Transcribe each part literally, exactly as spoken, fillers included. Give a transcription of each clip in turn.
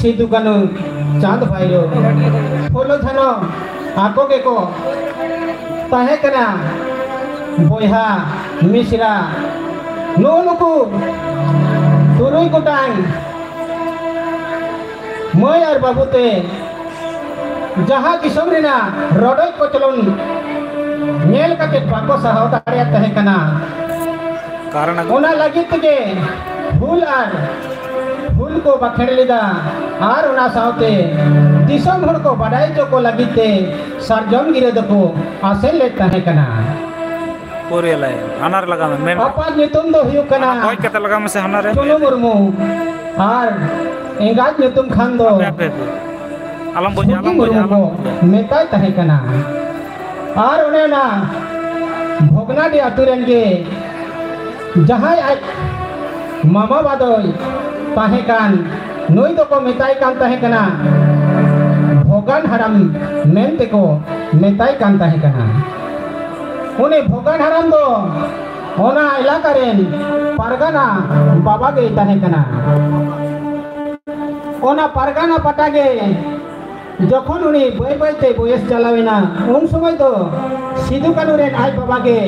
ᱥᱤᱫᱩ ᱠᱟᱹᱱᱩ, ᱪᱟᱸᱫ ᱵᱷᱟᱭᱨᱳ, ᱯᱷᱩᱞᱳ ᱡᱷᱟᱱᱳ, ᱟᱠᱚ ᱜᱮᱠᱚ ᱛᱟᱦᱮᱸ ᱠᱟᱱᱟ ᱵᱚᱭᱦᱟ ᱢᱤᱥᱨᱟ᱾ ᱱᱩᱜᱼᱩ ᱱᱩᱠᱩ ᱛᱩᱨᱩᱭ ᱜᱚᱴᱟᱝ ᱢᱟᱹᱭ ᱟᱨ ᱵᱟᱹᱵᱩ ᱛᱮ ᱡᱟᱦᱟᱸ ᱫᱤᱥᱚᱢ ᱨᱮᱱᱟᱜ ᱨᱚᱰᱚᱡ ᱠᱚᱪᱞᱚᱱ ᱧᱮᱞ ᱠᱟᱛᱮ ᱵᱟᱠᱚ ᱥᱟᱦᱟᱣ ᱫᱟᱲᱮᱭᱟᱜ ᱛᱟᱦᱮᱸ ᱠᱟᱱᱟ᱾ ᱠᱟᱨᱚᱱ ᱟᱹᱜᱩ ᱚᱱᱟ ᱞᱟᱹᱜᱤᱫ ᱛᱮᱜᱮ ᱦᱩᱞ ᱟᱨ ᱦᱩᱞ ᱠᱚ ᱵᱟᱠᱷᱮᱲ ᱞᱮᱫᱟ ᱟᱨ ᱚᱱᱟ ᱥᱟᱶᱛᱮ ᱫᱤᱥᱚᱢ ᱦᱚᱲ ᱠᱚ ᱵᱟᱰᱟᱭ ᱦᱚᱪᱚ ᱠᱚ ᱞᱟᱹᱜᱤᱫ ᱛᱮ ᱥᱟᱨᱡᱚᱢ ᱜᱤᱨᱟᱹ ᱫᱚᱠᱚ ᱟᱥᱮᱱ ᱞᱮᱫ ᱛᱟᱦᱮᱸ ᱠᱟᱱᱟ᱾ ᱯᱩᱨᱤᱭᱟᱞᱟᱭ, ᱦᱟᱱᱟᱨ ᱞᱟᱜᱟᱣ ᱢᱮ, ᱢᱮᱱ ᱢᱮ᱾ ᱟᱯᱟᱛ ᱧᱩᱛᱩᱢ ᱫᱚ ᱦᱩᱭᱩᱜ ᱠᱟᱱᱟ ᱦᱟᱱᱟ ᱵᱚᱡ ᱠᱟᱛᱮ ᱞᱟᱜᱟᱣ ᱢᱮᱥᱮ, ᱦᱟᱱᱟ ᱨᱮ᱾ ᱪᱩᱱᱩ ᱢᱩᱨᱢᱩ ᱟᱨ ᱮᱸᱜᱟᱛ ᱧᱩᱛᱩᱢ ᱠᱷᱟᱱ ᱫᱚ ᱦᱟᱯᱮ, ᱦᱟᱯᱮ, ᱦᱟᱯᱮ᱾ ᱟᱞᱚᱢ ᱵᱚᱡᱟ, ᱥᱩᱠᱤ ᱟᱞᱚᱢ ᱵᱚᱡᱟ, ᱢᱩᱨᱢᱩ ᱠᱚ ᱟᱞᱚᱢ ᱵᱚᱡᱟ᱾ ᱢᱮᱛᱟᱭ ᱛᱟᱦᱮᱸ ᱠᱟᱱᱟ᱾ ᱟᱨ ᱚᱱᱮ ᱚᱱᱟ ᱵᱷᱚᱜᱽᱱᱟᱰᱤ ᱟᱹᱛᱩ ᱨᱮᱱ ᱜᱮ ᱡᱟᱦᱟᱸᱭ ᱟᱡ ᱢᱟᱢᱟ ᱵᱟᱵᱟ ᱫᱚᱭ ᱛᱟᱦᱮᱸ ᱠᱟᱱ, ᱱᱩᱭ ᱫᱚᱠᱚ ᱢᱮᱛᱟᱭ ᱠᱟᱱ ᱛᱟᱦᱮᱸ ᱠᱟᱱᱟ ᱵᱷᱚᱜᱟᱱ ᱦᱟᱲᱟᱢ ᱢᱮᱱ ᱛᱮᱠᱚ ᱢᱮᱛᱟᱭ ᱠᱟᱱ ᱛᱟᱦᱮᱸ ᱠᱟᱱᱟ᱾ ᱩᱱᱤ ᱵᱷᱚᱜᱟᱱ ᱦᱟᱲᱟᱢ ᱫᱚ ᱚᱱᱟ ᱮᱞᱟᱠᱟ ᱨᱮᱱ ᱯᱟᱨᱜᱟᱱᱟ ᱵᱟᱵᱟ ᱜᱮᱭ ᱛᱟᱦᱮᱸ ᱠᱟᱱᱟ᱾ ᱚᱱᱟ ᱯᱟᱨᱜᱟᱱᱟ ᱯᱟᱴᱟ ᱜᱮ ᱡᱚᱠᱷᱚᱱ ᱩᱱᱤ ᱵᱟᱹᱭ ᱵᱟᱹᱭ ᱛᱮ ᱵᱚᱭᱮᱥ ᱪᱟᱞᱟᱣ ᱮᱱᱟ, ᱩᱱ ᱥᱚᱢᱚᱭ ᱫᱚ ᱥᱤᱫᱩ ᱠᱟᱹᱱᱩ ᱨᱮᱱ ᱟᱡ ᱵᱟᱵᱟ ᱜᱮ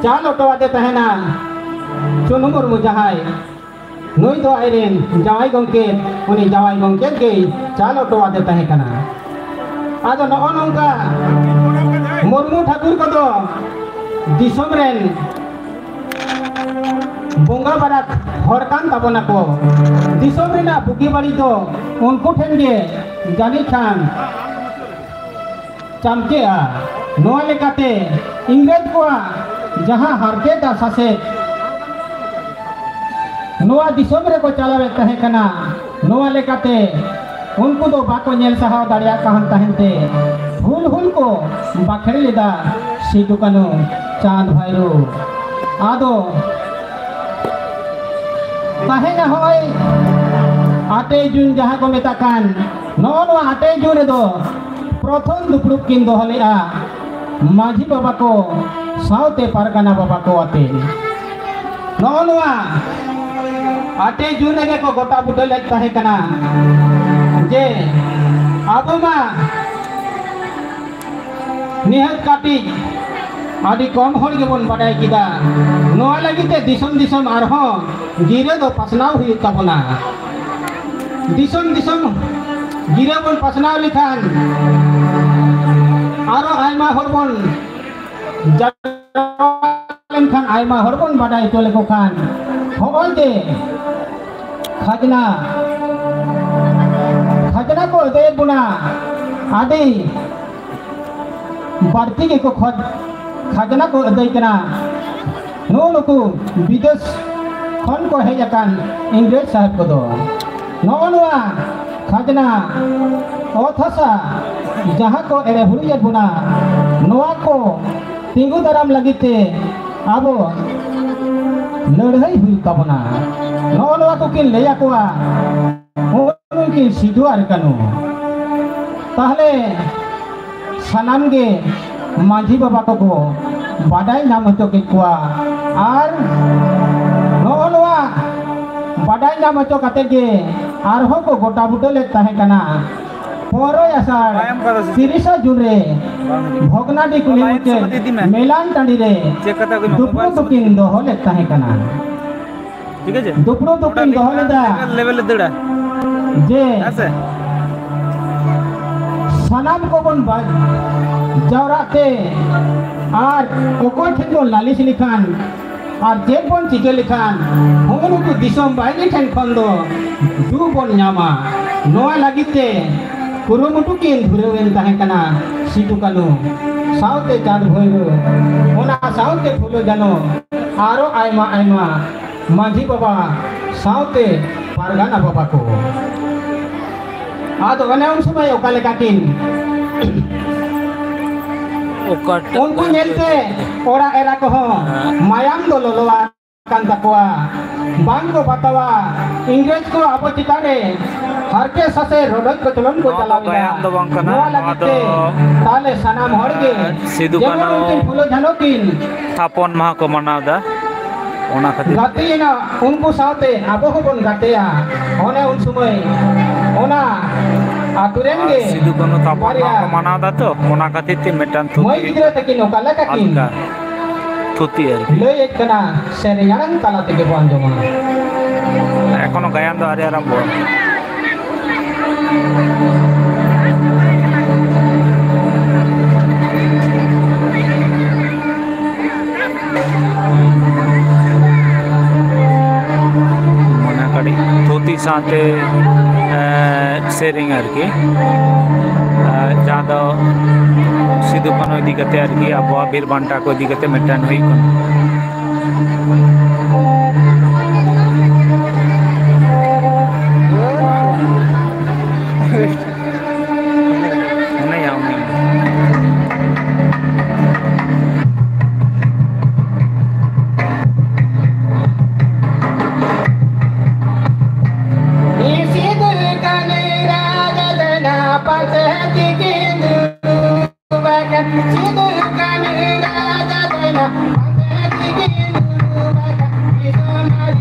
ᱪᱟᱞ ᱦᱚᱴᱚ ᱟᱫᱮ ᱛᱟᱦᱮᱱᱟ᱾ ᱪᱩᱱᱩ ᱢᱩᱨᱢᱩ ᱡᱟᱦᱟᱸᱭ, ᱱᱩᱭ ᱫᱚ ᱟᱡ ᱨᱮᱱ ᱡᱟᱶᱟᱭ ᱜᱚᱢᱠᱮ, ᱩᱱᱤ ᱡᱟᱶᱟᱭ ᱜᱚᱢᱠᱮ ᱜᱮᱭ ᱪᱟᱞ ᱦᱚᱴᱚ ᱟᱫᱮ ᱛᱟᱦᱮᱸ ᱠᱟᱱᱟ᱾ ᱟᱫᱚ ᱱᱚᱜᱼᱚ ᱱᱚᱝᱠᱟ ᱢᱩᱨᱢᱩ ᱴᱷᱟᱹᱠᱩᱨ ᱠᱚᱫᱚ ᱫᱤᱥᱚᱢ ᱨᱮᱱ ᱵᱚᱸᱜᱟ ᱵᱟᱨᱟᱠ ᱦᱚᱲ ᱠᱟᱱ ᱛᱟᱵᱚᱱᱟᱠᱚ᱾ ᱫᱤᱥᱚᱢ ᱨᱮᱱᱟᱜ ᱵᱩᱜᱤ ᱵᱟᱹᱲᱤᱡ ᱫᱚ ᱩᱱᱠᱩ ᱴᱷᱮᱱ ᱜᱮ ᱡᱟᱹᱱᱤᱡ ᱠᱷᱟᱱ ᱪᱟᱢᱠᱮᱜᱼᱟ᱾ ᱱᱚᱣᱟ ᱞᱮᱠᱟᱛᱮ ᱤᱝᱨᱮᱡᱽ ᱠᱚᱣᱟᱜ ᱡᱟᱦᱟᱸ ᱦᱟᱨᱠᱮᱛ ᱟᱨ ᱥᱟᱥᱮᱛ ᱱᱚᱣᱟ ᱫᱤᱥᱚᱢ ᱨᱮᱠᱚ ᱪᱟᱞᱟᱣᱮᱫ ᱛᱟᱦᱮᱸ ᱠᱟᱱᱟ, ᱱᱚᱣᱟ ᱞᱮᱠᱟᱛᱮ ᱩᱱᱠᱩ ᱫᱚ ᱵᱟᱠᱚ ᱧᱮᱞ ᱥᱟᱦᱟᱣ ᱫᱟᱲᱮᱭᱟᱜ ᱠᱟᱱ ᱛᱟᱦᱮᱸ ᱛᱮ ᱦᱩᱞ ᱦᱩᱞ ᱠᱚ ᱵᱟᱠᱷᱮᱲ ᱞᱮᱫᱟ ᱥᱤᱫᱩ ᱠᱟᱹᱱᱩ ᱪᱟᱸᱫ ᱵᱷᱟᱭᱨᱳ᱾ ᱟᱫᱚ ᱛᱟᱦᱮᱸᱱᱟ ᱦᱚᱸᱜᱼᱚᱭ ᱟᱴᱮᱭ ᱡᱩᱱ ᱡᱟᱦᱟᱸ ᱠᱚ ᱢᱮᱛᱟᱜ ᱠᱟᱱ, ᱱᱚᱜᱼᱚ ᱱᱚᱣᱟ ᱟᱴᱮᱭ ᱡᱩᱱ ᱨᱮᱫᱚ ᱯᱨᱚᱛᱷᱚᱢ ᱫᱩᱯᱲᱩᱵ ᱠᱤᱱ ᱫᱚᱦᱚ ᱞᱮᱫᱼᱟ ᱢᱟᱹᱡᱷᱤ ᱵᱟᱵᱟ ᱠᱚ ᱥᱟᱶᱛᱮ ᱯᱟᱨᱜᱟᱱᱟ ᱵᱟᱵᱟ ᱠᱚ ᱟᱛᱮ᱾ ᱱᱚᱜᱼᱚ ᱱᱚᱣᱟ ᱟᱴᱮᱭ ᱡᱩᱱ ᱨᱮᱜᱮ ᱠᱚ ᱜᱚᱴᱟ ᱵᱩᱴᱟᱹ ᱞᱮᱫ ᱛᱟᱦᱮᱸ ᱠᱟᱱᱟ ᱡᱮ ᱟᱵᱚ ᱢᱟ ᱱᱤᱦᱟᱹᱛ ᱠᱟᱹᱴᱤᱡ ᱟᱹᱰᱤ ᱠᱚᱢ ᱦᱚᱲ ᱜᱮᱵᱚᱱ ᱵᱟᱰᱟᱭ ᱠᱮᱫᱟ᱾ ᱱᱚᱣᱟ ᱞᱟᱹᱜᱤᱫ ᱛᱮ ᱫᱤᱥᱚᱢ ᱫᱤᱥᱚᱢ ᱟᱨᱦᱚᱸ ᱜᱤᱨᱟᱹ ᱫᱚ ᱯᱟᱥᱱᱟᱣ ᱦᱩᱭᱩᱜ ᱛᱟᱵᱚᱱᱟ᱾ ᱫᱤᱥᱚᱢ ᱫᱤᱥᱚᱢ ᱜᱤᱨᱟᱹ ᱵᱚᱱ ᱯᱟᱥᱱᱟᱣ ᱞᱮᱠᱷᱟᱱ ᱟᱨᱚ ᱟᱭᱢᱟ ᱦᱚᱲ ᱵᱚᱱ ᱡᱟᱣᱨᱟ ᱞᱮᱱᱠᱷᱟᱱ, ᱟᱭᱢᱟ ᱦᱚᱲ ᱵᱚᱱ ᱵᱟᱰᱟᱭ ᱦᱚᱪᱚ ᱞᱮᱠᱚ ᱠᱷᱟᱱ, ᱦᱚᱸᱜᱼᱚᱭ ᱡᱮ ᱠᱷᱟᱡᱽᱱᱟ, ᱠᱷᱟᱡᱽᱱᱟ ᱠᱚ ᱟᱹᱫᱟᱹᱭᱮᱫ ᱵᱚᱱᱟ, ᱟᱹᱰᱤ ᱵᱟᱹᱲᱛᱤ ᱜᱮᱠᱚ ᱠᱷᱚᱡ-, ᱠᱷᱟᱡᱽᱱᱟ ᱠᱚ ᱟᱹᱫᱟᱹᱭ ᱠᱟᱱᱟ᱾ ᱱᱩᱜᱼᱩ ᱱᱩᱠᱩ ᱵᱤᱫᱮᱥ ᱠᱷᱚᱱ ᱠᱚ ᱦᱮᱡ ᱟᱠᱟᱱ ᱤᱝᱨᱮᱡᱽ ᱥᱟᱦᱮᱵᱽ ᱠᱚᱫᱚ ᱱᱚᱜᱼᱚ ᱱᱚᱣᱟ ᱠᱷᱟᱡᱽᱱᱟ, ᱚᱛ ᱦᱟᱥᱟ ᱡᱟᱦᱟᱸ ᱠᱚ ᱮᱲᱮ ᱦᱩᱲᱩᱭᱮᱫ ᱵᱚᱱᱟ, ᱱᱚᱣᱟ ᱠᱚ ᱛᱤᱸᱜᱩ ᱫᱟᱨᱟᱢ ᱞᱟᱹᱜᱤᱫ ᱛᱮ ᱟᱵᱚ ᱞᱟᱹᱲᱦᱟᱹᱭ ᱦᱩᱭᱩᱜ ᱛᱟᱵᱚᱱᱟ᱾ ᱱᱚᱜᱼᱚ ᱱᱚᱣᱟ ᱠᱚᱠᱤᱱ ᱞᱟᱹᱭ ᱟᱠᱚᱣᱟ ᱩᱱᱠᱤᱱ ᱥᱤᱫᱷᱩ ᱟᱨ ᱠᱟᱹᱱᱦᱩ᱾ ᱛᱟᱦᱞᱮ ᱥᱟᱱᱟᱢ ᱜᱮ ᱢᱟᱹᱡᱷᱤ ᱵᱟᱵᱟ ᱠᱚᱠᱚ ᱵᱟᱰᱟᱭ ᱧᱟᱢ ᱦᱚᱪᱚ ᱠᱮᱫ ᱠᱚᱣᱟ᱾ ᱟᱨ ᱱᱚᱜᱼᱚ ᱱᱚᱣᱟ ᱵᱟᱰᱟᱭ ᱧᱟᱢ ᱦᱚᱪᱚ ᱠᱟᱛᱮ ᱜᱮ ᱟᱨᱦᱚᱸ ᱠᱚ ᱜᱚᱴᱟ ᱵᱩᱴᱟᱹ ᱞᱮᱫ ᱛᱟᱦᱮᱸ ᱠᱟᱱᱟ᱾ ᱯᱚᱱᱨᱚᱭ ᱟᱥᱟᱲ, ᱵᱟᱭ ᱮᱢ ᱠᱟᱫᱟ ᱥᱮ ᱪᱮᱫ? ᱛᱤᱨᱤᱥᱟ ᱡᱩᱱ ᱨᱮ ᱵᱟᱝ᱾ ᱵᱷᱚᱜᱽᱱᱟᱰᱤ ᱠᱩᱞᱦᱤ ᱵᱟᱵᱟ, ᱢᱩᱪᱟᱹᱫ ᱤᱫᱤ ᱢᱮ᱾ ᱢᱮᱞᱟᱱ ᱴᱟᱺᱰᱤ ᱨᱮ ᱪᱮᱫ ᱠᱟᱛᱷᱟ ᱠᱚ ᱧᱟᱢᱚᱜ ᱫᱩᱯᱲᱩᱵ ᱠᱟᱱᱟ? ᱫᱚᱠᱤᱱ ᱫᱚᱦᱚ ᱞᱮᱫ ᱛᱟᱦᱮᱸ ᱠᱟᱱᱟ᱾ ᱴᱷᱤᱠ ᱟᱪᱷᱮ? ᱫᱩᱯᱲᱩᱵ ᱫᱚᱠᱤᱱ ᱚᱸᱰᱮ ᱫᱚᱦᱚ ᱞᱮᱫᱟ᱾ ᱞᱮᱵᱮᱞ ᱞᱮ ᱫᱟᱹᱲᱟ᱾ ᱡᱮ ᱦᱮᱸ ᱥᱮ? ᱥᱟᱱᱟᱢ ᱠᱚᱵᱚᱱ ᱵᱟ-, ᱡᱟᱣᱨᱟᱜ ᱛᱮ ᱟᱨ ᱚᱠᱚᱭ ᱴᱷᱮᱱ ᱵᱚᱱ ᱞᱟᱹᱞᱤᱥ ᱞᱮᱠᱷᱟᱱ ᱟᱨ ᱪᱮᱫ ᱵᱚᱱ ᱪᱤᱠᱟᱹ ᱞᱮᱠᱷᱟᱱ ᱦᱚᱸᱜᱼᱚ ᱱᱩᱠᱩ ᱫᱤᱥᱚᱢ ᱵᱟᱹᱭᱨᱤ ᱴᱷᱮᱱ ᱠᱷᱚᱱ ᱫᱚ ᱫᱩ ᱵᱚᱱ ᱧᱟᱢᱟ, ᱱᱚᱣᱟ ᱞᱟᱹᱜᱤᱫ ᱛᱮ ᱠᱩᱨᱩᱢᱩᱴᱩ ᱠᱤᱱ ᱫᱷᱩᱨᱟᱹᱣ ᱮᱱ ᱛᱟᱦᱮᱸ ᱠᱟᱱᱟ᱾ ᱥᱤᱫᱩ ᱠᱟᱹᱱᱦᱩ ᱥᱟᱶᱛᱮ ᱪᱟᱸᱫᱽ ᱵᱷᱳᱭᱨᱳ, ᱚᱱᱟ ᱥᱟᱶᱛᱮ ᱯᱷᱩᱞᱳ ᱡᱷᱟᱱᱳ, ᱟᱨᱚ ᱟᱭᱢᱟ ᱟᱭᱢᱟ ᱢᱟᱹᱡᱷᱤ ᱵᱟᱵᱟ ᱥᱟᱶᱛᱮ ᱯᱟᱨᱜᱟᱱᱟ ᱵᱟᱵᱟ ᱠᱚ᱾ ᱟᱫᱚ ᱚᱱᱮ ᱩᱱ ᱥᱚᱢᱚᱭ ᱚᱠᱟ ᱞᱮᱠᱟ ᱠᱤᱱ, ᱚᱠᱟᱴᱟᱜ ᱩᱱᱠᱩ ᱧᱮᱞᱛᱮ ᱚᱲᱟᱜ ᱮᱨᱟ ᱠᱚᱦᱚᱸ ᱦᱮᱸ᱾ ᱢᱟᱭᱟᱢ ᱫᱚ ᱞᱚᱞᱚᱣᱟ ᱠᱟᱱ ᱛᱟᱠᱚᱣᱟ, ᱵᱟᱝ ᱠᱚ ᱵᱟᱛᱟᱣᱟ᱾ ᱤᱝᱨᱮᱡᱽ ᱠᱚ ᱟᱵᱚ ᱪᱮᱛᱟᱱ ᱨᱮ ᱦᱟᱨᱠᱮᱛ ᱥᱟᱥᱮᱛ ᱨᱚᱰᱚᱡ ᱠᱚᱪᱞᱚᱱ ᱠᱚ ᱱᱚᱣᱟ ᱫᱚ ᱪᱟᱞᱟᱣ ᱮᱫᱟ᱾ ᱜᱟᱭᱟᱱ ᱫᱚ ᱵᱟᱝ ᱠᱟᱱᱟ, ᱱᱚᱣᱟ ᱱᱚᱣᱟ ᱞᱟᱹᱜᱤᱫ ᱫᱚ, ᱛᱮ ᱛᱟᱦᱞᱮ ᱥᱟᱱᱟᱢ ᱦᱚᱲ ᱜᱮ ᱥᱤᱫᱩ ᱡᱮᱢᱚᱱ ᱠᱟᱹᱱᱦᱩ ᱩᱱᱠᱤᱱ ᱯᱷᱩᱞᱳ ᱡᱷᱟᱱᱳ ᱠᱤᱱ ᱛᱷᱟᱯᱚᱱ ᱢᱟᱦᱟ ᱠᱚ ᱢᱟᱱᱟᱣ ᱮᱫᱟ᱾ ᱚᱱᱟ ᱠᱷᱟᱹᱛᱤᱨ ᱜᱟᱛᱮᱭᱮᱱᱟ, ᱩᱱᱠᱩ ᱥᱟᱶᱛᱮ ᱟᱵᱚ ᱦᱚᱸᱵᱚᱱ ᱜᱟᱛᱮᱭᱟ᱾ ᱚᱱᱮ ᱩᱱ ᱥᱚᱢᱚᱭ ᱚᱱᱟ ᱟᱛᱳ ᱨᱮᱱ ᱟᱨ ᱜᱮ ᱥᱤᱫᱩ ᱠᱟᱹᱱᱦᱩ ᱛᱟᱯᱚᱨ ᱵᱟᱨᱭᱟ ᱱᱚᱣᱟ ᱠᱚ ᱢᱟᱱᱟᱣ ᱫᱟ ᱛᱚ, ᱚᱱᱟ ᱠᱷᱟᱹᱛᱤᱨ ᱛᱮ ᱢᱤᱫᱴᱟᱝ ᱢᱟᱹᱭ ᱛᱷᱩᱛᱤ ᱜᱤᱫᱽᱨᱟᱹ ᱛᱟᱹᱠᱤᱱ ᱚᱠᱟ ᱞᱮᱠᱟ ᱠᱤᱱ ᱦᱟᱞᱠᱟ ᱛᱷᱩᱛᱤ ᱟᱨᱠᱤ᱾ ᱞᱟᱹᱭᱮᱫ ᱠᱟᱱᱟ, ᱥᱮᱨᱮᱧ ᱟᱲᱟᱝ ᱛᱟᱞᱟ ᱛᱮᱜᱮ ᱵᱚᱱ ᱟᱸᱡᱚᱢᱟ᱾ ᱮᱠᱷᱚᱱᱳ ᱜᱟᱭᱟᱱ ᱫᱚ ᱟᱹᱣᱨᱤ ᱟᱨᱟᱢᱵᱚᱜᱼᱟ᱾ ᱢᱟᱱᱮ ᱠᱟᱹᱴᱤᱡ ᱛᱷᱩᱛᱤ ᱥᱟᱶᱛᱮ, ᱮ, ᱥᱮᱨᱮᱧ ᱟᱨᱠᱤ, ᱮ, ᱡᱟᱦᱟᱸ ᱫᱚ ᱥᱤᱫᱩ ᱠᱟᱹᱱᱦᱩ ᱤᱫᱤ ᱠᱟᱛᱮ ᱟᱨᱠᱤ, ᱟᱵᱚᱣᱟᱜ ᱵᱤᱨ ᱵᱟᱱᱴᱟ ᱠᱚ ᱤᱫᱤ ᱠᱟᱛᱮ ᱢᱤᱫᱴᱟᱝ ᱦᱩᱭᱩᱜ ᱠᱟᱱᱟ᱾ ᱩᱱᱤᱭᱟᱜ, ᱩᱱᱤᱭᱟᱜ᱾ ᱥᱤᱫᱩ ᱠᱟᱹᱱᱦᱩ ᱨᱟᱡᱽ ᱫᱚ ᱱᱟᱯᱟᱭ ᱛᱮᱜᱮ ᱫᱩᱲᱩᱵ ᱟᱠᱟᱱ᱾ ᱥᱤᱫᱩ ᱠᱟᱹᱱᱦᱩ ᱨᱟᱡᱽ ᱫᱚ ᱱᱟᱯᱟᱭ ᱛᱮᱜᱮ ᱫᱩᱲᱩᱵ ᱟᱠᱟᱱ᱾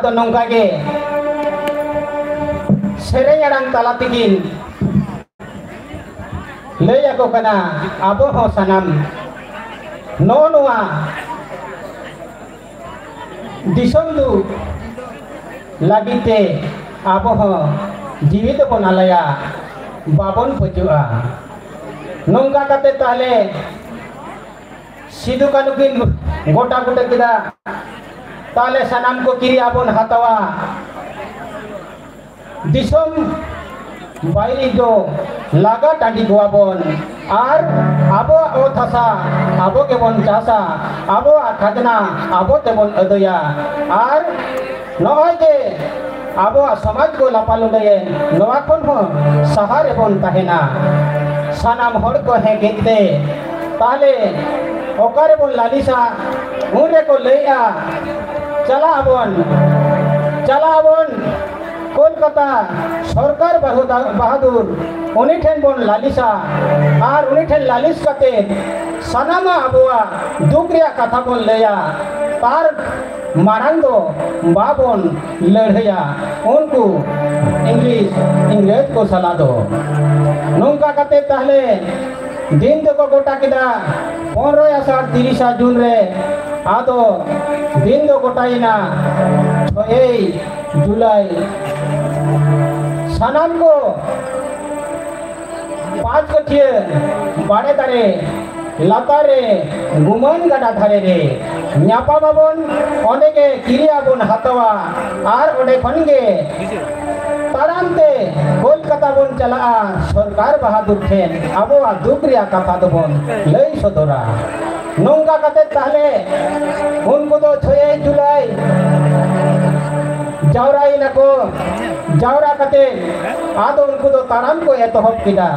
ᱫᱚ ᱱᱚᱝᱠᱟ ᱜᱮ ᱥᱮᱨᱮᱧ ᱟᱲᱟᱝ ᱛᱟᱞᱟ ᱛᱮᱠᱤᱱ ᱞᱟᱹᱭ ᱟᱠᱚ ᱠᱟᱱᱟ, ᱟᱵᱚ ᱦᱚᱸ ᱥᱟᱱᱟᱢ ᱱᱚᱜᱼᱚ ᱱᱚᱣᱟ ᱫᱤᱥᱚᱢ ᱫᱩᱜ ᱞᱟᱹᱜᱤᱫ ᱛᱮ ᱟᱵᱚ ᱦᱚᱸ ᱡᱤᱣᱤ ᱫᱚᱵᱚᱱ ᱟᱞᱟᱭᱟ, ᱵᱟᱵᱚᱱ ᱯᱟᱹᱪᱟᱹᱜᱼᱟ᱾ ᱱᱚᱝᱠᱟ ᱠᱟᱛᱮ ᱛᱟᱦᱞᱮ ᱥᱤᱫᱩ ᱠᱟᱹᱱᱦᱩ ᱠᱤᱱ ᱜᱚᱴᱟ ᱜᱚᱴᱟ ᱠᱮᱫᱟ, ᱛᱟᱦᱞᱮ ᱥᱟᱱᱟᱢ ᱠᱚ ᱠᱤᱨᱤᱭᱟ ᱵᱚᱱ ᱦᱟᱛᱟᱣᱟ᱾ ᱫᱤᱥᱚᱢ ᱵᱟᱭᱨᱤ ᱫᱚ ᱞᱟᱜᱟ ᱴᱟᱺᱰᱤ ᱠᱚᱣᱟ ᱵᱚᱱ ᱟᱨ ᱟᱵᱚᱣᱟᱜ ᱚᱛ ᱦᱟᱥᱟ ᱟᱵᱚ ᱜᱮᱵᱚᱱ ᱪᱟᱥᱟ, ᱟᱵᱚᱣᱟᱜ ᱠᱷᱟᱡᱽᱱᱟ ᱟᱵᱚ ᱛᱮᱵᱚᱱ ᱟᱹᱫᱟᱹᱭᱟ᱾ ᱟᱨ ᱱᱚᱜᱼᱚᱭ ᱡᱮ ᱟᱵᱚᱣᱟᱜ ᱥᱚᱢᱟᱡᱽ ᱠᱚ ᱞᱟᱯᱟ ᱞᱩᱸᱰᱟᱹᱭᱮᱱ, ᱱᱚᱣᱟ ᱠᱷᱚᱱ ᱦᱚᱸ ᱥᱟᱦᱟ ᱨᱮᱵᱚᱱ ᱛᱟᱦᱮᱱᱟ᱾ ᱥᱟᱱᱟᱢ ᱦᱚᱲ ᱠᱚ ᱦᱮᱸ ᱠᱮᱫ ᱛᱮ ᱛᱟᱦᱞᱮ ᱚᱠᱟ ᱨᱮᱵᱚᱱ ᱞᱟᱹᱞᱤᱥᱟ? ᱩᱱ ᱨᱮᱠᱚ ᱞᱟᱹᱭᱮᱜᱼᱟ, ᱪᱟᱞᱟᱜ ᱟᱵᱚᱱ, ᱪᱟᱞᱟᱜ ᱟᱵᱚᱱ ᱠᱳᱞᱠᱟᱛᱟ ᱥᱚᱨᱠᱟᱨ ᱵᱟᱦᱩᱫᱟ-, ᱵᱟᱦᱟᱫᱩᱨ, ᱩᱱᱤ ᱴᱷᱮᱱ ᱵᱚᱱ ᱞᱟᱹᱞᱤᱥᱟ᱾ ᱟᱨ ᱩᱱᱤ ᱴᱷᱮᱱ ᱞᱟᱹᱞᱤᱥ ᱠᱟᱛᱮ ᱥᱟᱱᱟᱢᱟᱜ ᱟᱵᱚᱣᱟᱜ ᱫᱩᱠ ᱨᱮᱭᱟᱜ ᱠᱟᱛᱷᱟ ᱵᱚᱱ ᱞᱟᱹᱭᱟ᱾ ᱛᱟᱨ ᱢᱟᱲᱟᱝ ᱫᱚ ᱵᱟᱵᱚᱱ ᱞᱟᱹᱲᱦᱟᱹᱭᱟ ᱩᱱᱠᱩ ᱤᱝᱞᱤᱥ, ᱤᱝᱨᱮᱡᱽ ᱠᱚ ᱥᱟᱞᱟᱜ ᱫᱚ᱾ ᱱᱚᱝᱠᱟ ᱠᱟᱛᱮ ᱛᱟᱦᱞᱮ ᱫᱤᱱ ᱫᱚᱠᱚ ᱜᱚᱴᱟ ᱠᱮᱫᱟ ᱯᱚᱱᱨᱚᱭ ᱟᱥᱟᱲ ᱛᱤᱨᱤᱥᱟ ᱡᱩᱱ ᱨᱮ᱾ ᱟᱫᱚ ᱫᱤᱱ ᱫᱚ ᱜᱚᱴᱟᱭᱮᱱᱟ ᱪᱷᱚᱭᱮᱭ ᱡᱩᱞᱟᱭ᱾ ᱥᱟᱱᱟᱢ ᱠᱚ ᱯᱟᱸᱪ ᱠᱟᱹᱴᱷᱤᱭᱟᱹ ᱵᱟᱲᱮ ᱫᱟᱨᱮ ᱞᱟᱛᱟᱨ ᱨᱮ, ᱜᱩᱢᱟᱹᱱ ᱜᱟᱰᱟ ᱫᱷᱟᱨᱮ ᱨᱮ ᱧᱟᱯᱟᱢ ᱟᱵᱚᱱ᱾ ᱚᱸᱰᱮ ᱜᱮ ᱠᱤᱨᱤᱭᱟ ᱵᱚᱱ ᱦᱟᱛᱟᱣᱟ ᱟᱨ ᱚᱸᱰᱮ ᱠᱷᱚᱱ ᱜᱮ ᱛᱟᱲᱟᱢ ᱛᱮ ᱠᱳᱞᱠᱟᱛᱟ ᱵᱚᱱ ᱪᱟᱞᱟᱜᱼᱟ᱾ ᱥᱚᱨᱠᱟᱨ ᱵᱟᱦᱟᱫᱩᱨ ᱴᱷᱮᱱ ᱟᱵᱚᱣᱟᱜ ᱫᱩᱠ ᱨᱮᱭᱟᱜ ᱠᱟᱛᱷᱟ ᱫᱚᱵᱚᱱ ᱞᱟᱹᱭ ᱥᱚᱫᱚᱨᱟ᱾ ᱱᱚᱝᱠᱟ ᱠᱟᱛᱮ ᱛᱟᱦᱞᱮ ᱩᱱᱠᱩ ᱫᱚ ᱪᱷᱚᱭᱮᱭ ᱡᱩᱞᱟᱭ ᱡᱟᱣᱨᱟᱭᱮᱱᱟ ᱠᱚ᱾ ᱡᱟᱣᱨᱟ ᱠᱟᱛᱮ ᱟᱫᱚ ᱩᱱᱠᱩ ᱫᱚ ᱛᱟᱲᱟᱢ ᱠᱚ ᱮᱛᱚᱦᱚᱵ ᱠᱮᱫᱟ᱾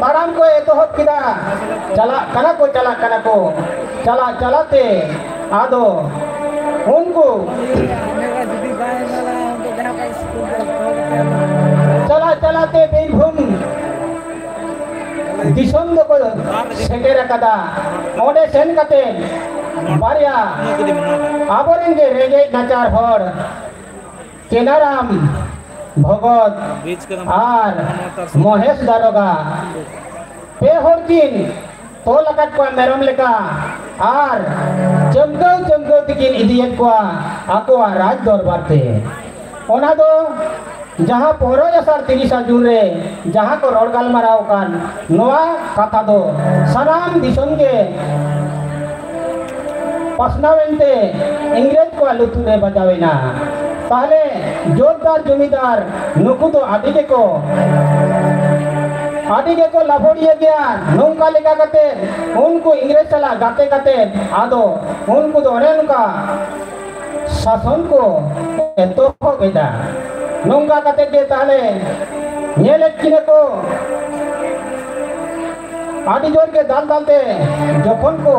ᱛᱟᱲᱟᱢ ᱠᱚ ᱮᱛᱚᱦᱚᱵ ᱠᱮᱫᱟ᱾ ᱪᱟᱞᱟᱜ ᱠᱟᱱᱟ ᱠᱚ, ᱪᱟᱞᱟᱜ ᱠᱟᱱᱟ ᱠᱚ᱾ ᱪᱟᱞᱟᱜ ᱪᱟᱞᱟᱜ ᱛᱮ ᱟᱫᱚ ᱩᱱᱠᱩ ᱪᱟᱞᱟᱜ ᱪᱟᱞᱟᱜ ᱛᱮ ᱵᱤᱨᱵᱷᱩᱢ ᱫᱤᱥᱚᱢ ᱫᱚᱠᱚ ᱥᱮᱴᱮᱨ ᱟᱠᱟᱫᱟ᱾ ᱚᱸᱰᱮ ᱥᱮᱱ ᱠᱟᱛᱮ ᱵᱟᱨᱭᱟ ᱟᱵᱚᱨᱮᱱ ᱜᱮ ᱨᱮᱸᱜᱮᱡ ᱱᱟᱪᱟᱨ ᱦᱚᱲ ᱠᱮᱱᱟᱨᱟᱢ ᱵᱷᱚᱜᱚᱛ ᱟᱨ ᱢᱚᱦᱮᱥ ᱫᱟᱨᱚᱜᱟ ᱯᱮ ᱦᱚᱲ ᱠᱤᱱ ᱛᱚᱞ ᱟᱠᱟᱫ ᱠᱚᱣᱟ ᱢᱮᱨᱚᱢ ᱞᱮᱠᱟ ᱟᱨ ᱪᱟᱹᱢᱠᱟᱹᱣ ᱪᱟᱹᱢᱠᱟᱹᱣ ᱛᱮᱠᱤᱱ ᱤᱫᱤᱭᱮᱫ ᱠᱚᱣᱟ ᱟᱠᱚᱣᱟᱜ ᱨᱟᱡᱽ ᱫᱚᱨᱵᱟᱨ ᱛᱮ᱾ ᱚᱱᱟ ᱫᱚ ᱡᱟᱦᱟᱸ ᱯᱚᱱᱨᱚᱭ ᱟᱥᱟᱲ ᱛᱤᱨᱤᱥᱟ ᱡᱩᱱ ᱨᱮ ᱡᱟᱦᱟᱸ ᱠᱚ ᱨᱚᱲ ᱜᱟᱞᱢᱟᱨᱟᱣ ᱟᱠᱟᱱ, ᱱᱚᱣᱟ ᱠᱟᱛᱷᱟ ᱫᱚ ᱥᱟᱱᱟᱢ ᱫᱤᱥᱚᱢ ᱜᱮ ᱯᱟᱥᱱᱟᱣ ᱮᱱᱛᱮ ᱤᱝᱨᱮᱡᱽ ᱠᱚᱣᱟᱜ ᱞᱩᱛᱩᱨ ᱨᱮ ᱵᱟᱡᱟᱣ ᱮᱱᱟ᱾ ᱛᱟᱦᱞᱮ ᱡᱳᱛᱫᱟᱨ ᱡᱚᱢᱤᱫᱟᱨ ᱱᱩᱠᱩ ᱫᱚ ᱟᱹᱰᱤ ᱜᱮᱠᱚ ᱟᱹᱰᱤ ᱜᱮᱠᱚ ᱞᱟᱵᱷᱚᱲᱤᱭᱟᱹ ᱜᱮᱭᱟ᱾ ᱱᱚᱝᱠᱟ ᱞᱮᱠᱟ ᱠᱟᱛᱮ ᱩᱱᱠᱩ ᱤᱝᱨᱮᱡᱽ ᱥᱟᱞᱟᱜ ᱜᱟᱛᱮ ᱠᱟᱛᱮ ᱟᱫᱚ ᱩᱱᱠᱩ ᱫᱚ ᱚᱱᱮ ᱚᱱᱠᱟ ᱥᱟᱥᱚᱱ ᱠᱚ ᱮᱛᱚᱦᱚᱵ ᱮᱫᱟ᱾ ᱱᱚᱝᱠᱟ ᱠᱟᱛᱮ ᱜᱮ ᱛᱟᱦᱞᱮ ᱧᱮᱞᱮᱫ ᱠᱤᱱᱟ ᱠᱚ ᱟᱹᱰᱤ ᱡᱳᱨ ᱜᱮ ᱫᱟᱞ ᱫᱟᱞ ᱛᱮ ᱡᱚᱠᱷᱚᱱ ᱠᱚ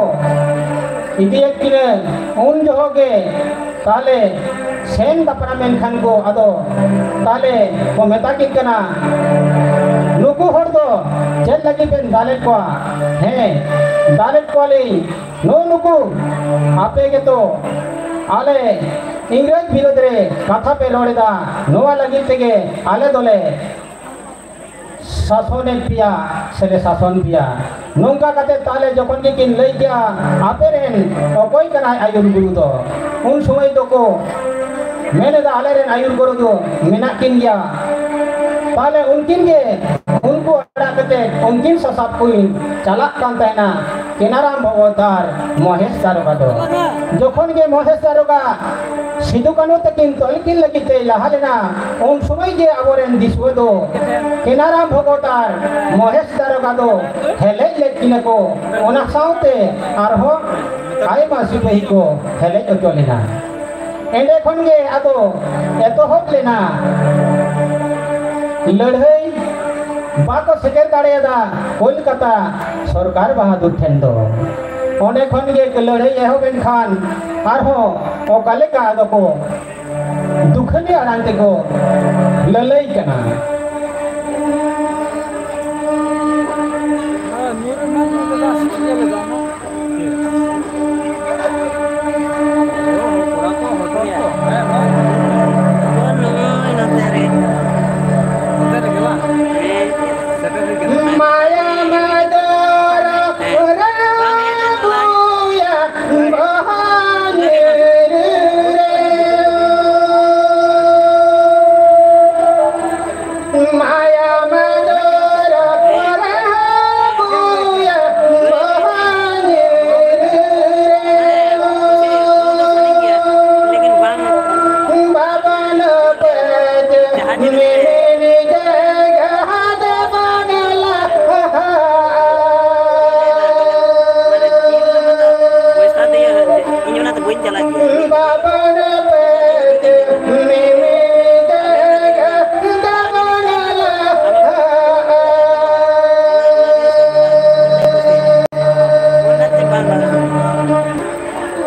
ᱤᱫᱤᱭᱮᱫ ᱠᱤᱱᱟ, ᱩᱱ ᱡᱚᱦᱚᱜ ᱜᱮ ᱛᱟᱦᱞᱮ ᱥᱮᱱ ᱫᱟᱯᱨᱟᱢ ᱮᱱ ᱠᱷᱟᱱ ᱠᱚ ᱟᱫᱚ ᱛᱟᱦᱞᱮ ᱠᱚ ᱢᱮᱛᱟ ᱠᱤᱱ ᱠᱟᱱᱟ, ᱱᱩᱠᱩ ᱦᱚᱲ ᱫᱚ ᱪᱮᱫ ᱞᱟᱹᱜᱤᱫ ᱵᱮᱱ ᱫᱟᱞᱮᱫ ᱠᱚᱣᱟ? ᱦᱮᱸ, ᱫᱟᱞᱮᱫ ᱠᱚᱣᱟᱞᱤᱧ ᱱᱩᱜᱼᱩ ᱱᱩᱠᱩ ᱟᱯᱮ ᱜᱮᱛᱚ ᱟᱞᱮ ᱤᱝᱨᱮᱡᱽ ᱵᱤᱨᱳᱫᱷ ᱨᱮ ᱠᱟᱛᱷᱟ ᱯᱮ ᱨᱚᱲ ᱮᱫᱟ, ᱱᱚᱣᱟ ᱞᱟᱹᱜᱤᱫ ᱛᱮᱜᱮ ᱟᱞᱮ ᱫᱚᱞᱮ ᱥᱟᱥᱚᱱᱮᱫ ᱯᱮᱭᱟ ᱥᱮᱞᱮ ᱥᱟᱥᱚᱱ ᱯᱮᱭᱟ᱾ ᱱᱚᱝᱠᱟ ᱠᱟᱛᱮ ᱛᱟᱦᱞᱮ ᱡᱚᱠᱷᱚᱱ ᱜᱮᱠᱤᱱ ᱞᱟᱹᱭ ᱠᱮᱜᱼᱟ, ᱟᱯᱮ ᱨᱮᱱ ᱚᱠᱚᱭ ᱠᱟᱱᱟᱭ ᱟᱹᱭᱩᱨ ᱜᱩᱨᱩ ᱫᱚ? ᱩᱱ ᱥᱚᱢᱚᱭ ᱫᱚᱠᱚ ᱢᱮᱱ ᱮᱫᱟ, ᱟᱞᱮ ᱨᱮᱱ ᱟᱹᱭᱩᱨ ᱜᱩᱨᱩ ᱫᱚ ᱢᱮᱱᱟᱜ ᱠᱤᱱ ᱜᱮᱭᱟ᱾ ᱛᱟᱦᱞᱮ ᱩᱱᱠᱤᱱ ᱜᱮ ᱩᱱᱠᱩ ᱟᱲᱟᱜ ᱠᱟᱛᱮ ᱩᱱᱠᱤᱱ ᱥᱟᱥᱟᱵ ᱠᱤᱱ ᱪᱟᱞᱟᱜ ᱠᱟᱱ ᱛᱟᱦᱮᱱᱟ ᱠᱮᱱᱟᱨᱟᱢ ᱵᱷᱚᱜᱚᱛ ᱟᱨ ᱢᱚᱦᱮᱥ ᱫᱟᱨᱚᱜᱟ ᱫᱚ᱾ ᱡᱚᱠᱷᱚᱱ ᱜᱮ ᱢᱚᱦᱮᱥ ᱫᱟᱨᱚᱜᱟ ᱥᱤᱫᱩ ᱠᱟᱹᱱᱦᱩ ᱛᱟᱹᱠᱤᱱ ᱛᱚᱞ ᱠᱤᱱ ᱞᱟᱹᱜᱤᱫ ᱛᱮ ᱞᱟᱦᱟ ᱞᱮᱱᱟ, ᱩᱱ ᱥᱚᱢᱚᱭ ᱜᱮ ᱟᱵᱚᱨᱮᱱ ᱫᱤᱥᱩᱣᱟᱹ ᱫᱚ ᱠᱮᱱᱟᱨᱟᱢ ᱵᱷᱚᱜᱚᱛ ᱟᱨ ᱢᱚᱦᱮᱥ ᱫᱟᱨᱚᱜᱟ ᱫᱚ ᱦᱮᱞᱮᱡ ᱞᱮᱫ ᱠᱤᱱᱟ ᱠᱚ᱾ ᱚᱱᱟ ᱥᱟᱶᱛᱮ ᱟᱨᱦᱚᱸ ᱟᱭᱢᱟ ᱥᱤᱯᱟᱹᱦᱤ ᱠᱚ ᱦᱮᱞᱮᱡ ᱦᱚᱪᱚ ᱞᱮᱱᱟ᱾ ᱮᱸᱰᱮ ᱠᱷᱚᱱ ᱜᱮ ᱟᱫᱚ ᱮᱛᱚᱦᱚᱵ ᱞᱮᱱᱟ ᱞᱟᱹᱲᱦᱟᱹᱭ᱾ ᱵᱟᱠᱚ ᱥᱮᱴᱮᱨ ᱫᱟᱲᱮᱭᱟᱫᱟ ᱠᱳᱞᱠᱟᱛᱟ ᱥᱚᱨᱠᱟᱨ ᱵᱟᱦᱟᱫᱩᱨ ᱴᱷᱮᱱ ᱫᱚ᱾ ᱚᱸᱰᱮ ᱠᱷᱚᱱ ᱜᱮ ᱞᱟᱹᱲᱦᱟᱹᱭ ᱮᱦᱚᱵ ᱮᱱ ᱠᱷᱟᱱ ᱟᱨᱦᱚᱸ ᱚᱠᱟ ᱞᱮᱠᱟ ᱟᱫᱚ ᱠᱚ ᱫᱩᱠᱷᱟᱹᱞᱤ ᱟᱲᱟᱝ ᱛᱮᱠᱚ ᱞᱟᱹᱞᱟᱹᱭ ᱠᱟᱱᱟ᱾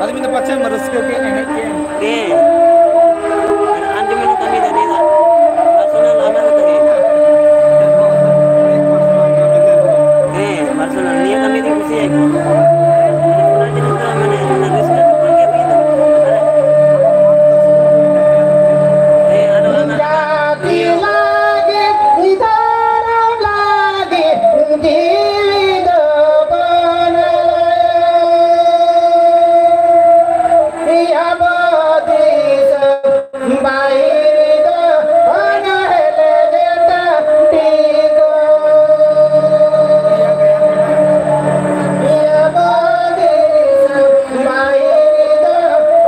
ᱟᱫᱚ ᱢᱮᱱᱫᱟ ᱯᱟᱪᱷᱮ ᱨᱟᱹᱥᱠᱟᱹ ᱜᱮ ᱮᱱᱮᱡ ᱜᱮ᱾ ᱦᱮᱸ᱾ ᱟᱨ ᱡᱮᱢᱚᱱ ᱠᱟᱹᱢᱤ ᱫᱚ ᱱᱤᱭᱟᱹ ᱫᱚ personal ᱟᱢᱟᱜ ᱜᱮ ᱛᱟᱦᱮᱸ᱾ ᱦᱮᱸ, personal᱾ ᱱᱤᱭᱟᱹ ᱠᱟᱹᱢᱤ ᱫᱚᱧ ᱠᱩᱥᱤᱭᱟᱜ ᱜᱮᱭᱟ᱾ ᱚᱱᱟ ᱡᱤᱱᱤᱥ ᱫᱚ ᱢᱟᱱᱮ ᱚᱱᱟ ᱨᱟᱹᱥᱠᱟᱹ ᱫᱚ ᱵᱟᱝ ᱜᱮ ᱦᱩᱭᱩᱜ ᱛᱟᱢᱟ᱾ ᱦᱮᱸ, ᱟᱨ ᱚᱱᱟ ᱡᱟᱹᱛᱤ ᱞᱟᱹᱜᱤᱫ, ᱫᱷᱚᱨᱚᱢ ᱞᱟᱹᱜᱤᱫ ᱡᱤᱣᱤ ᱫᱚ ᱵᱚᱱ ᱟᱞᱟᱭᱟ᱾ ᱟᱵᱚ ᱫᱤᱥᱚᱢ ᱵᱟᱭᱨᱤ ᱫᱚ ᱚᱱᱚᱬᱦᱮ ᱞᱮ ᱴᱟᱺᱰᱤ ᱠᱚ᱾ ᱟᱵᱚ ᱫᱤᱥᱚᱢ ᱵᱟᱭᱨᱤ ᱫᱚ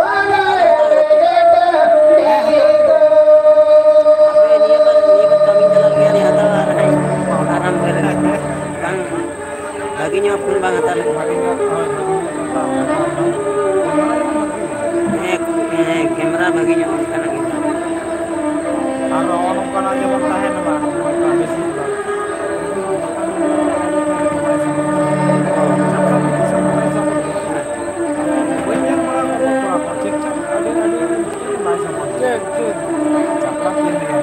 ᱚᱱᱚᱬᱦᱮ ᱞᱮ ᱴᱟᱺᱰᱤ ᱠᱚ᱾ ᱵᱷᱟᱜᱮ ᱧᱚᱜ ᱯᱷᱳᱱ ᱵᱟᱝ ᱦᱟᱛᱟᱣ ᱞᱮᱠᱷᱟᱱ᱾ ᱦᱮᱸ, ᱦᱮᱸ, ᱠᱮᱢᱮᱨᱟ ᱵᱷᱟᱜᱮ ᱧᱚᱜ ᱚᱱᱠᱟᱱᱟᱜ ᱜᱮ᱾ ᱟᱨ ᱱᱚᱜᱼᱚ ᱱᱚᱝᱠᱟᱱᱟᱜ ᱡᱮᱢᱚᱱ ᱛᱟᱦᱮᱱ ᱢᱟ, ᱱᱚᱝᱠᱟ ᱵᱮᱥᱤ ᱫᱚ᱾ ᱵᱟᱹᱧ ᱧᱮᱞ ᱵᱟᱲᱟ ᱠᱟᱫ ᱠᱚᱣᱟ, ᱴᱷᱤᱠ ᱴᱷᱟᱠ ᱟᱹᱰᱤ, ᱟᱹᱰᱤ ᱵᱟᱭ ᱥᱟᱯᱚᱨᱴ᱾ ᱴᱷᱤᱠ, ᱴᱷᱤᱠ᱾ ᱪᱟᱯᱟ ᱠᱤᱱ ᱞᱟᱹᱭᱟ᱾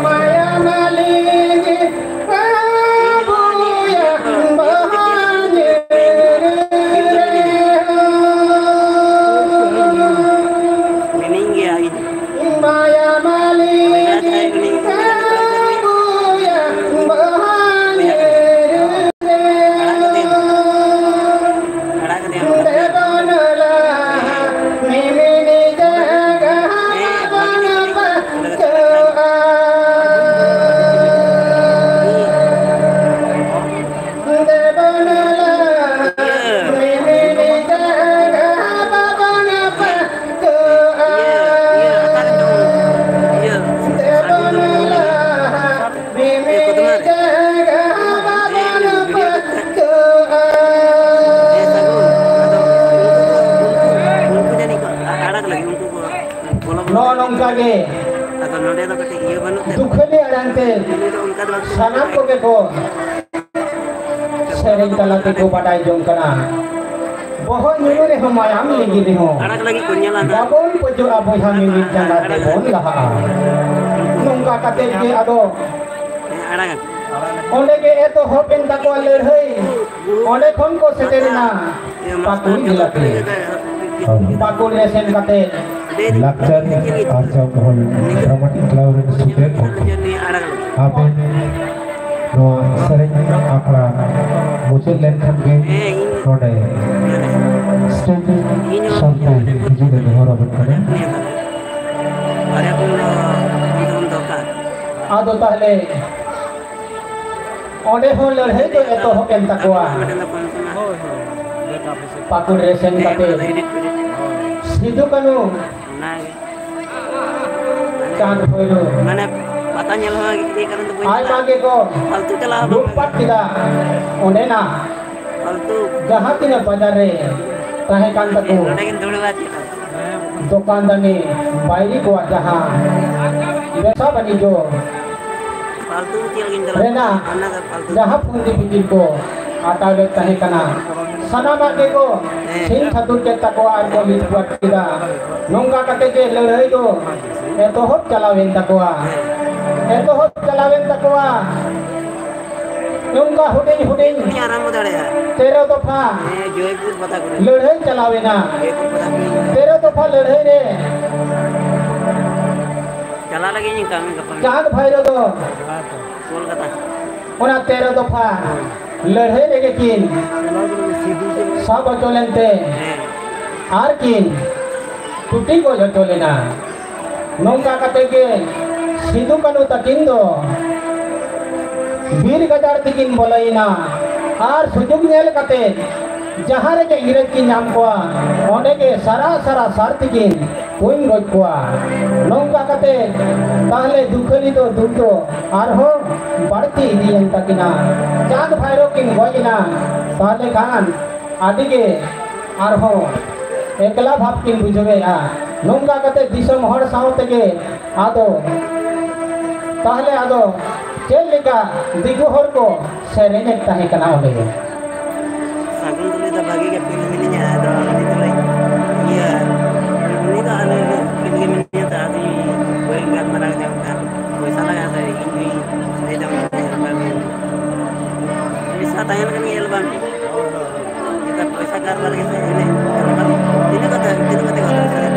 ᱢᱟᱭᱟ ᱢᱟᱹᱞᱤ ᱜᱮ ᱟᱵᱚᱭᱟ ᱵᱟᱦᱟ ᱧᱮᱞ᱾ ᱢᱤᱱᱟᱹᱧ ᱜᱮᱭᱟ ᱤᱧ᱾ ᱢᱟᱭᱟ ᱢᱟᱹᱞᱤ ᱜᱮ ᱟᱵᱚᱭᱟ ᱵᱟᱦᱟ ᱧᱮᱞ᱾ ᱟᱲᱟᱜ ᱠᱟᱛᱮ᱾ ᱟᱲᱟᱜ ᱠᱟᱛᱮ᱾ ᱫᱮᱵᱚᱱᱟᱞᱟ ᱢᱤᱢᱤᱫ ᱡᱟᱭᱜᱟ ᱵᱚᱱ ᱯᱟᱹᱠᱟᱹᱜᱼᱟ᱾ ᱫᱮᱵᱚᱱᱟᱞᱟ ᱢᱤᱢᱤᱫ ᱡᱟᱭᱜᱟ ᱵᱚᱱ ᱯᱟᱹᱠᱟᱹᱜᱼᱟ᱾ ᱫᱮᱵᱚᱱᱟᱞᱟ ᱢᱤᱢᱤᱫ ᱡᱟᱭᱜᱟ ᱵᱚᱱ ᱯᱟᱹᱠᱟᱹᱜᱼᱟ᱾ ᱦᱮᱸ, ᱥᱟᱹᱜᱩᱱ᱾ ᱟᱫᱚ ᱩᱱᱠᱩ ᱠᱚ, ᱩᱱᱠᱩ, ᱩᱱᱠᱩ ᱡᱟᱹᱱᱤᱡ ᱠᱚ ᱟᱲᱟᱜ ᱞᱟᱹᱜᱤᱫ, ᱩᱱᱠᱩ ᱠᱚ ᱵᱚᱞᱚ ᱵᱚᱞᱚ ᱱᱚᱜᱼᱚ ᱱᱚᱝᱠᱟ ᱜᱮ ᱟᱫᱚ ᱱᱚᱰᱮ ᱫᱚ ᱠᱟᱹᱴᱤᱡ ᱤᱭᱟᱹ ᱵᱟᱹᱱᱩᱜ ᱛᱮ, ᱫᱩᱠᱷᱟᱹᱞᱤ ᱟᱲᱟᱝ ᱛᱮ ᱩᱱᱤ ᱫᱚ ᱚᱱᱠᱟ ᱫᱚ ᱵᱟᱝ ᱥᱟᱱᱟᱢ ᱠᱚᱜᱮ ᱠᱚ ᱥᱮᱨᱮᱧ ᱛᱟᱞᱟ ᱛᱮᱠᱚ ᱵᱟᱰᱟᱭ ᱡᱚᱝ ᱠᱟᱱᱟ᱾ ᱵᱚᱦᱚᱜ ᱧᱩᱨᱩ ᱨᱮᱦᱚᱸ, ᱢᱟᱭᱟᱢ ᱞᱤᱸᱜᱤ ᱨᱮᱦᱚᱸ, ᱟᱲᱟᱜ ᱞᱟᱹᱜᱤᱫ ᱠᱚ ᱧᱮᱞᱟ ᱱᱟᱜ᱾ ᱵᱟᱵᱚᱱ ᱯᱟᱹᱪᱟᱹᱜᱼᱟ ᱵᱚᱭᱦᱟ, ᱢᱤᱢᱤᱫ ᱡᱟᱸᱜᱟ ᱛᱮᱵᱚᱱ ᱞᱟᱦᱟᱜᱼᱟ᱾ ᱱᱚᱝᱠᱟ ᱠᱟᱛᱮ ᱜᱮ ᱟᱫᱚ ᱦᱮᱸ, ᱟᱲᱟᱜ᱾ ᱚᱸᱰᱮ ᱜᱮ ᱮᱛᱚᱦᱚᱵ ᱮᱱ ᱛᱟᱠᱚᱣᱟ ᱞᱟᱹᱲᱦᱟᱹᱭ᱾ ᱚᱸᱰᱮ ᱠᱷᱚᱱ ᱠᱚ ᱥᱮᱴᱮᱨᱮᱱᱟ ᱤᱭᱟᱹ ᱯᱟᱹᱠᱩᱲ ᱢᱟᱥᱴᱟᱨ ᱡᱮᱞᱟ ᱛᱮ᱾ ᱯᱟᱹᱠᱩᱲ ᱨᱮ ᱥᱮᱱ ᱠᱟᱛᱮ ᱞᱟᱠᱪᱟᱨ ᱟᱨ ᱪᱟᱣ ᱢᱚᱦᱚᱞ ᱰᱨᱟᱢᱟᱴᱤᱠ ᱠᱞᱟᱵᱽ ᱨᱮᱱ ᱥᱩᱵᱮᱫ ᱜᱚᱢᱠᱮ, ᱟᱵᱮᱱ ᱱᱚᱣᱟ ᱥᱮᱨᱮᱧ ᱟᱠᱷᱲᱟ ᱢᱩᱪᱟᱹᱫ ᱞᱮᱱᱠᱷᱟᱱ ᱜᱮ ᱱᱚᱰᱮ ᱥᱴᱮᱡᱽ ᱥᱚᱨᱛᱮ ᱦᱤᱡᱩᱜ ᱞᱮ ᱱᱮᱦᱚᱨ ᱟᱵᱮᱱ ᱠᱟᱱᱟ᱾ ᱟᱫᱚ ᱛᱟᱦᱞᱮ ᱚᱸᱰᱮ ᱦᱚᱸ ᱞᱟᱹᱲᱦᱟᱹᱭ ᱫᱚ ᱮᱛᱚᱦᱚᱵ ᱮᱱ ᱛᱟᱠᱚᱣᱟ᱾ ᱯᱟᱹᱠᱩᱲ ᱨᱮ ᱥᱮᱱ ᱠᱟᱛᱮ ᱥᱤᱫᱩ ᱠᱟᱹᱱᱩ, ᱪᱟᱸᱫ ᱵᱷᱳᱭᱨᱳ, ᱢᱟᱱᱮ ᱯᱟᱛᱟ ᱧᱮᱞ ᱦᱚᱸ ᱤᱭᱟᱹ ᱠᱟᱨᱚᱱ ᱫᱚ ᱵᱟᱹᱧ ᱟᱭᱢᱟ ᱪᱟᱞᱟᱜᱼᱟ᱾ ᱜᱮᱠᱚ ᱯᱷᱟᱞᱛᱩ ᱪᱟᱞᱟᱣ ᱦᱚᱸ ᱵᱟᱝ ᱞᱩᱴᱯᱟᱴ ᱠᱮᱫᱟ᱾ ᱚᱸᱰᱮᱱᱟᱜ ᱯᱷᱟᱞᱛᱩ ᱡᱟᱦᱟᱸ ᱛᱤᱱᱟᱹᱜ ᱵᱟᱡᱟᱨ ᱨᱮ ᱛᱟᱦᱮᱸ ᱠᱟᱱ ᱛᱟᱠᱚ ᱱᱚᱰᱮ ᱜᱮᱧ ᱫᱩᱲᱩᱵᱟ ᱪᱮᱫ ᱦᱚᱸ᱾ ᱫᱚᱠᱟᱱ ᱫᱟᱹᱱᱤ, ᱵᱟᱭᱨᱤ ᱠᱚᱣᱟᱜ ᱡᱟᱦᱟᱸ ᱵᱮᱵᱽᱥᱟ ᱵᱟᱱᱤᱡᱽᱡᱚ ᱯᱷᱟᱞᱛᱩ ᱪᱮᱫ ᱞᱟᱹᱜᱤᱫ ᱤᱧ ᱪᱟᱞᱟᱜ ᱨᱮᱱᱟᱜ ᱠᱟᱱᱟ? ᱚᱱᱟ ᱫᱚ ᱯᱷᱟᱞᱛᱩ᱾ ᱡᱟᱦᱟᱸ ᱯᱷᱩᱱᱫᱤ ᱯᱷᱤᱠᱤᱨ ᱠᱚ ᱟᱴᱟᱣ ᱞᱮᱫ ᱛᱟᱦᱮᱸ ᱠᱟᱱᱟ, ᱥᱟᱱᱟᱢᱟᱜ ᱜᱮᱠᱚ ᱦᱮᱸ᱾ ᱥᱤᱧ ᱥᱟᱹᱛᱩᱨ ᱠᱮᱫ ᱛᱟᱠᱚᱣᱟ ᱟᱨ ᱠᱚ ᱞᱤᱴ ᱯᱟᱴ ᱠᱮᱫᱟ᱾ ᱱᱚᱝᱠᱟ ᱠᱟᱛᱮ ᱜᱮ ᱞᱟᱹᱲᱦᱟᱹᱭ ᱫᱚ ᱮᱛᱚᱦᱚᱵ ᱪᱟᱞᱟᱣᱮᱱ ᱛᱟᱠᱚᱣᱟ᱾ ᱮᱛᱚᱦᱚᱵ ᱪᱟᱞᱟᱣᱮᱱ ᱛᱟᱠᱚᱣᱟ᱾ ᱱᱚᱝᱠᱟ ᱦᱩᱰᱤᱧ ᱦᱩᱰᱤᱧ ᱩᱱᱤ ᱟᱨᱟᱢᱵᱚ ᱫᱟᱲᱮᱭᱟᱜᱼᱟ᱾ ᱛᱮᱨᱚ ᱫᱚᱯᱷᱟ ᱦᱮᱸ, ᱡᱚᱭᱯᱩᱨ ᱯᱟᱛᱟ ᱠᱚᱨᱮ᱾ ᱞᱟᱹᱲᱦᱟᱹᱭ ᱪᱟᱞᱟᱣᱮᱱᱟ᱾ ᱡᱚᱭᱯᱩᱨ ᱯᱟᱛᱟ ᱠᱚᱨᱮ᱾ ᱛᱮᱨᱚ ᱫᱚᱯᱷᱟ ᱞᱟᱹᱲᱦᱟᱹᱭ ᱨᱮ ᱪᱟᱞᱟᱜ ᱞᱟᱹᱜᱤᱫ ᱤᱧ ᱠᱟᱹᱢᱤ ᱜᱟᱯᱟ ᱢᱮᱭᱟᱝ᱾ ᱪᱟᱸᱫ ᱵᱷᱟᱭᱨᱳ ᱫᱚ ᱠᱳᱞᱠᱟᱛᱟ᱾ ᱚᱱᱟ ᱛᱮᱨᱚ ᱫᱚᱯᱷᱟ ᱞᱟᱹᱲᱦᱟᱹᱭ ᱨᱮᱜᱮ ᱠᱤᱱ ᱥᱟᱵ ᱦᱚᱪᱚ ᱞᱮᱱᱛᱮ ᱦᱮᱸ᱾ ᱟᱨ ᱠᱤᱱ ᱴᱩᱴᱤ ᱜᱚᱡ ᱦᱚᱪᱚ ᱞᱮᱱᱟ᱾ ᱱᱚᱝᱠᱟ ᱠᱟᱛᱮ ᱜᱮ ᱥᱤᱫᱩ ᱠᱟᱹᱱᱦᱩ ᱛᱟᱹᱠᱤᱱ ᱫᱚ ᱵᱤᱨ ᱜᱟᱡᱟᱲ ᱛᱮᱠᱤᱱ ᱵᱚᱞᱚᱭᱮᱱᱟ ᱟᱨ ᱥᱩᱡᱩᱜᱽ ᱧᱮᱞ ᱠᱟᱛᱮ ᱡᱟᱦᱟᱸ ᱨᱮᱜᱮ ᱤᱝᱨᱮᱡᱽ ᱠᱤᱱ ᱧᱟᱢ ᱠᱚᱣᱟ, ᱚᱸᱰᱮ ᱜᱮ ᱥᱟᱨᱟ ᱥᱟᱨᱟ ᱥᱟᱨ ᱛᱮᱠᱤᱱ ᱛᱩᱧ ᱜᱚᱡ ᱠᱚᱣᱟ᱾ ᱱᱚᱝᱠᱟ ᱠᱟᱛᱮ ᱛᱟᱦᱞᱮ ᱫᱩᱠᱷᱟᱹᱞᱤ ᱫᱚ ᱫᱩᱠ ᱫᱚ ᱟᱨᱦᱚᱸ ᱵᱟᱹᱲᱛᱤ ᱤᱫᱤᱭᱮᱱ ᱛᱟᱹᱠᱤᱱᱟ᱾ ᱪᱟᱸᱫ ᱵᱷᱟᱭᱨᱳ ᱠᱤᱱ ᱜᱚᱡ ᱮᱱᱟ᱾ ᱛᱟᱦᱞᱮ ᱠᱷᱟᱱ ᱟᱹᱰᱤ ᱜᱮ ᱟᱨᱦᱚᱸ ᱮᱠᱞᱟ ᱵᱷᱟᱵᱽ ᱠᱤᱱ ᱵᱩᱡᱷᱟᱹᱣᱮᱫᱼᱟ᱾ ᱱᱚᱝᱠᱟ ᱠᱟᱛᱮ ᱫᱤᱥᱚᱢ ᱦᱚᱲ ᱥᱟᱶ ᱛᱮᱜᱮ ᱟᱫᱚ ᱛᱟᱦᱞᱮ ᱟᱫᱚ ᱪᱮᱫ ᱞᱮᱠᱟ ᱫᱤᱠᱩ ᱦᱚᱲ ᱠᱚ ᱥᱮᱨᱮᱧᱮᱫ ᱛᱟᱦᱮᱸ ᱠᱟᱱᱟ ᱚᱸᱰᱮ ᱜᱮ᱾ ᱥᱟᱹᱜᱩᱱ ᱫᱚ ᱞᱟᱹᱭ ᱫᱟ ᱵᱷᱟᱜᱮ ᱜᱮ ᱯᱷᱤᱞᱢ ᱮᱱᱮᱡ ᱟᱨ ᱵᱟᱨ ᱜᱮ ᱥᱮ ᱮᱱᱮᱡ ᱛᱤᱱᱟᱹᱜ ᱠᱟᱛᱮ, ᱛᱤᱱᱟᱹᱜ ᱠᱟᱛᱮ ᱜᱟᱱᱚᱜᱼᱟ?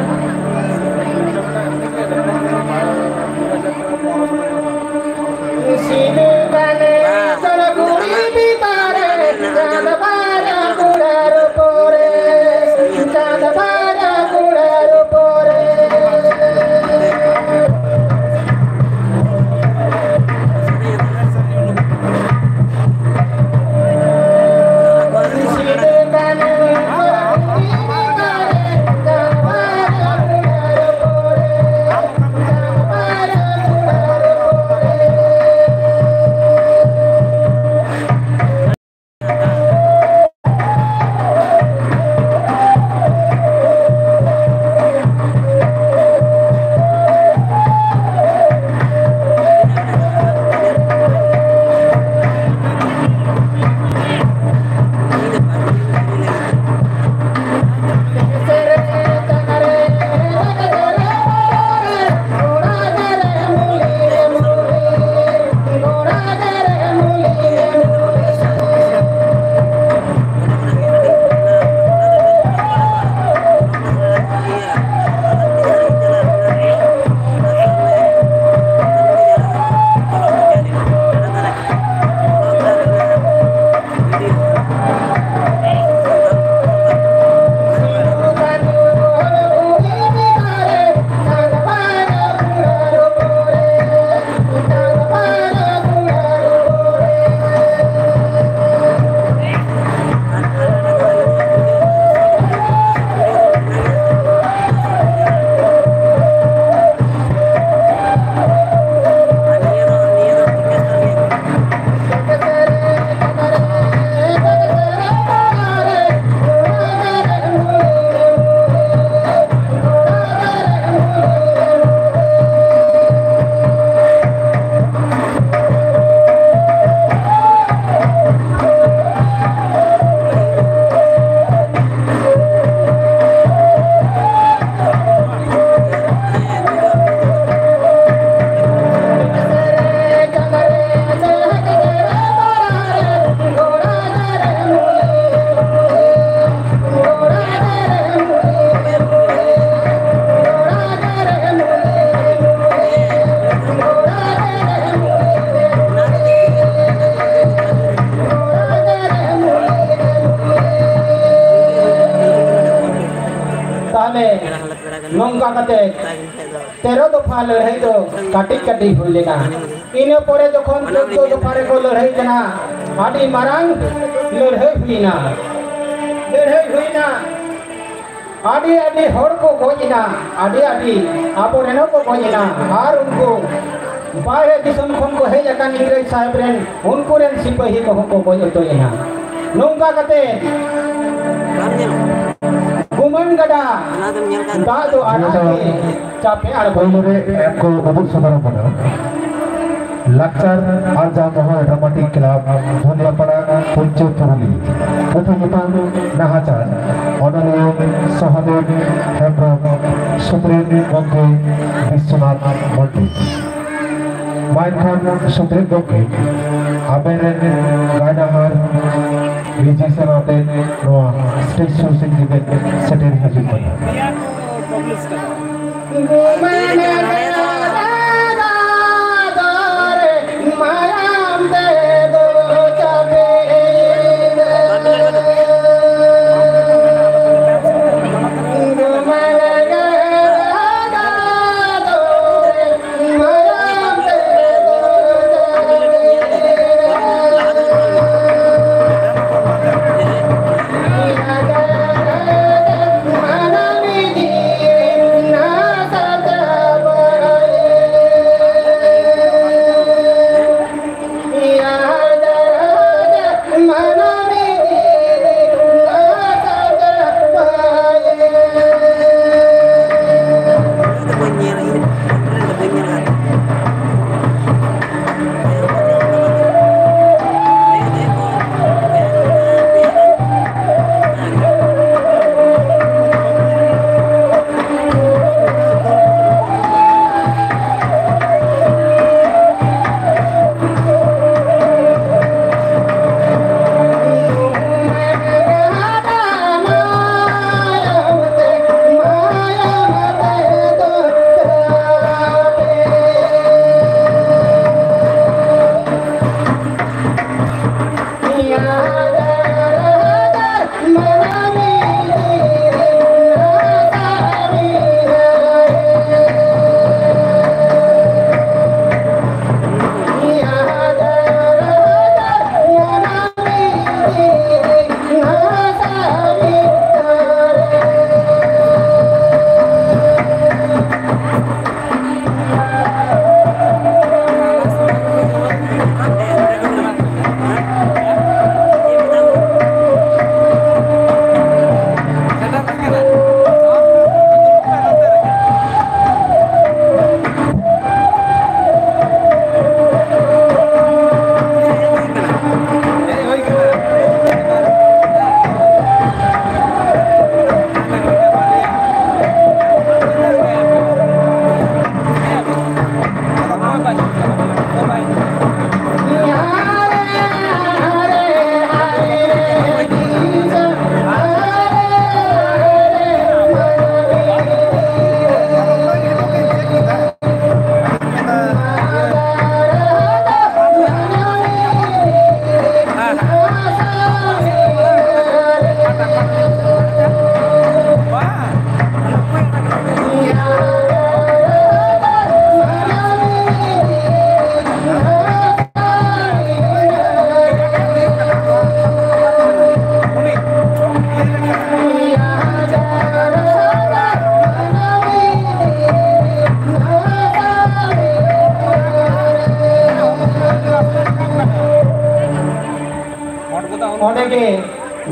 ᱟᱞᱮ ᱱᱚᱝᱠᱟ ᱠᱟᱛᱮ ᱛᱮᱨᱚ ᱫᱚᱯᱷᱟ ᱞᱟᱹᱲᱦᱟᱹᱭ ᱫᱚ ᱠᱟᱹᱴᱤᱡ ᱠᱟᱹᱴᱤᱡ ᱦᱩᱭ ᱞᱮᱱᱟ᱾ ᱤᱱᱟᱹ ᱯᱚᱨᱮ ᱡᱚᱠᱷᱚᱱ ᱪᱳᱫᱫᱳ ᱫᱚᱯᱷᱟ ᱨᱮᱠᱚ ᱞᱟᱹᱲᱦᱟᱹᱭ ᱠᱟᱱᱟ, ᱟᱹᱰᱤ ᱢᱟᱨᱟᱝ ᱞᱟᱹᱲᱦᱟᱹᱭ ᱦᱩᱭᱱᱟ᱾ ᱞᱟᱹᱲᱦᱟᱹᱭ ᱦᱩᱭᱱᱟ, ᱟᱹᱰᱤ ᱟᱹᱰᱤ ᱦᱚᱲ ᱠᱚ ᱜᱚᱡ ᱮᱱᱟ, ᱟᱹᱰᱤ ᱟᱹᱰᱤ ᱟᱵᱚᱨᱮᱱ ᱦᱚᱸ ᱠᱚ ᱜᱚᱡ ᱮᱱᱟ᱾ ᱟᱨ ᱩᱱᱠᱩ ᱵᱟᱦᱨᱮ ᱫᱤᱥᱚᱢ ᱠᱷᱚᱱ ᱠᱚ ᱦᱮᱡ ᱟᱠᱟᱱ ᱤᱝᱨᱮᱡᱽ ᱥᱟᱦᱮᱵᱽ ᱨᱮᱱ, ᱩᱱᱠᱩ ᱨᱮᱱ ᱥᱤᱯᱟᱹᱦᱤ ᱠᱚᱦᱚᱸ ᱠᱚ ᱜᱚᱡ ᱦᱚᱪᱚᱭᱮᱱᱟ᱾ ᱱᱚᱝᱠᱟ ᱠᱟᱛᱮ ᱜᱩᱢᱟᱹᱱ ᱜᱟᱰᱟ ᱫᱟᱜ ᱫᱚ ᱟᱲᱟᱜ ᱜᱮ ᱪᱟᱯᱮ ᱟᱬᱜᱚᱭᱮᱱᱟ᱾ ᱯᱳᱭᱞᱳ ᱨᱮ ᱮᱢ ᱠᱚ ᱩᱫᱩᱜ ᱥᱚᱫᱚᱨ ᱟᱵᱚᱱᱟ᱾ ᱞᱟᱠᱪᱟᱨ ᱟᱨᱡᱟᱣ ᱫᱚᱦᱚ ᱰᱨᱟᱢᱟᱴᱤᱠ ᱠᱞᱟᱵᱽ ᱫᱷᱩᱞᱤᱭᱟᱯᱟᱲᱟ, ᱯᱩᱧᱪᱟᱹ ᱯᱩᱨᱩᱞᱤᱭᱟᱹ᱾ ᱯᱩᱛᱷᱤ ᱧᱩᱛᱩᱢ ᱱᱟᱦᱟᱪᱟᱨ, ᱚᱱᱚᱞᱤᱭᱟᱹ ᱥᱚᱦᱚᱫᱮᱵ ᱦᱮᱢᱵᱨᱚᱢ, ᱥᱩᱛᱨᱮᱛ ᱜᱚᱢᱠᱮ ᱵᱤᱥᱥᱚᱱᱟᱛᱷ ᱢᱟᱱᱰᱤ᱾ ᱢᱟ ᱮᱱᱠᱷᱟᱱ ᱥᱩᱛᱨᱮᱛ ᱜᱚᱢᱠᱮ, ᱟᱵᱮᱱ ᱨᱮᱱ ᱜᱟᱭᱱᱟᱦᱟᱨ ᱢᱤᱭᱩᱡᱤᱥᱤᱭᱟᱱ ᱟᱛᱮ ᱱᱚᱣᱟ ᱥᱴᱮᱡ ᱥᱩᱨ ᱥᱮᱫ ᱜᱮᱵᱮᱱ ᱥᱮᱴᱮᱨ ᱦᱤᱡᱩᱜ ᱠᱟᱱᱟ᱾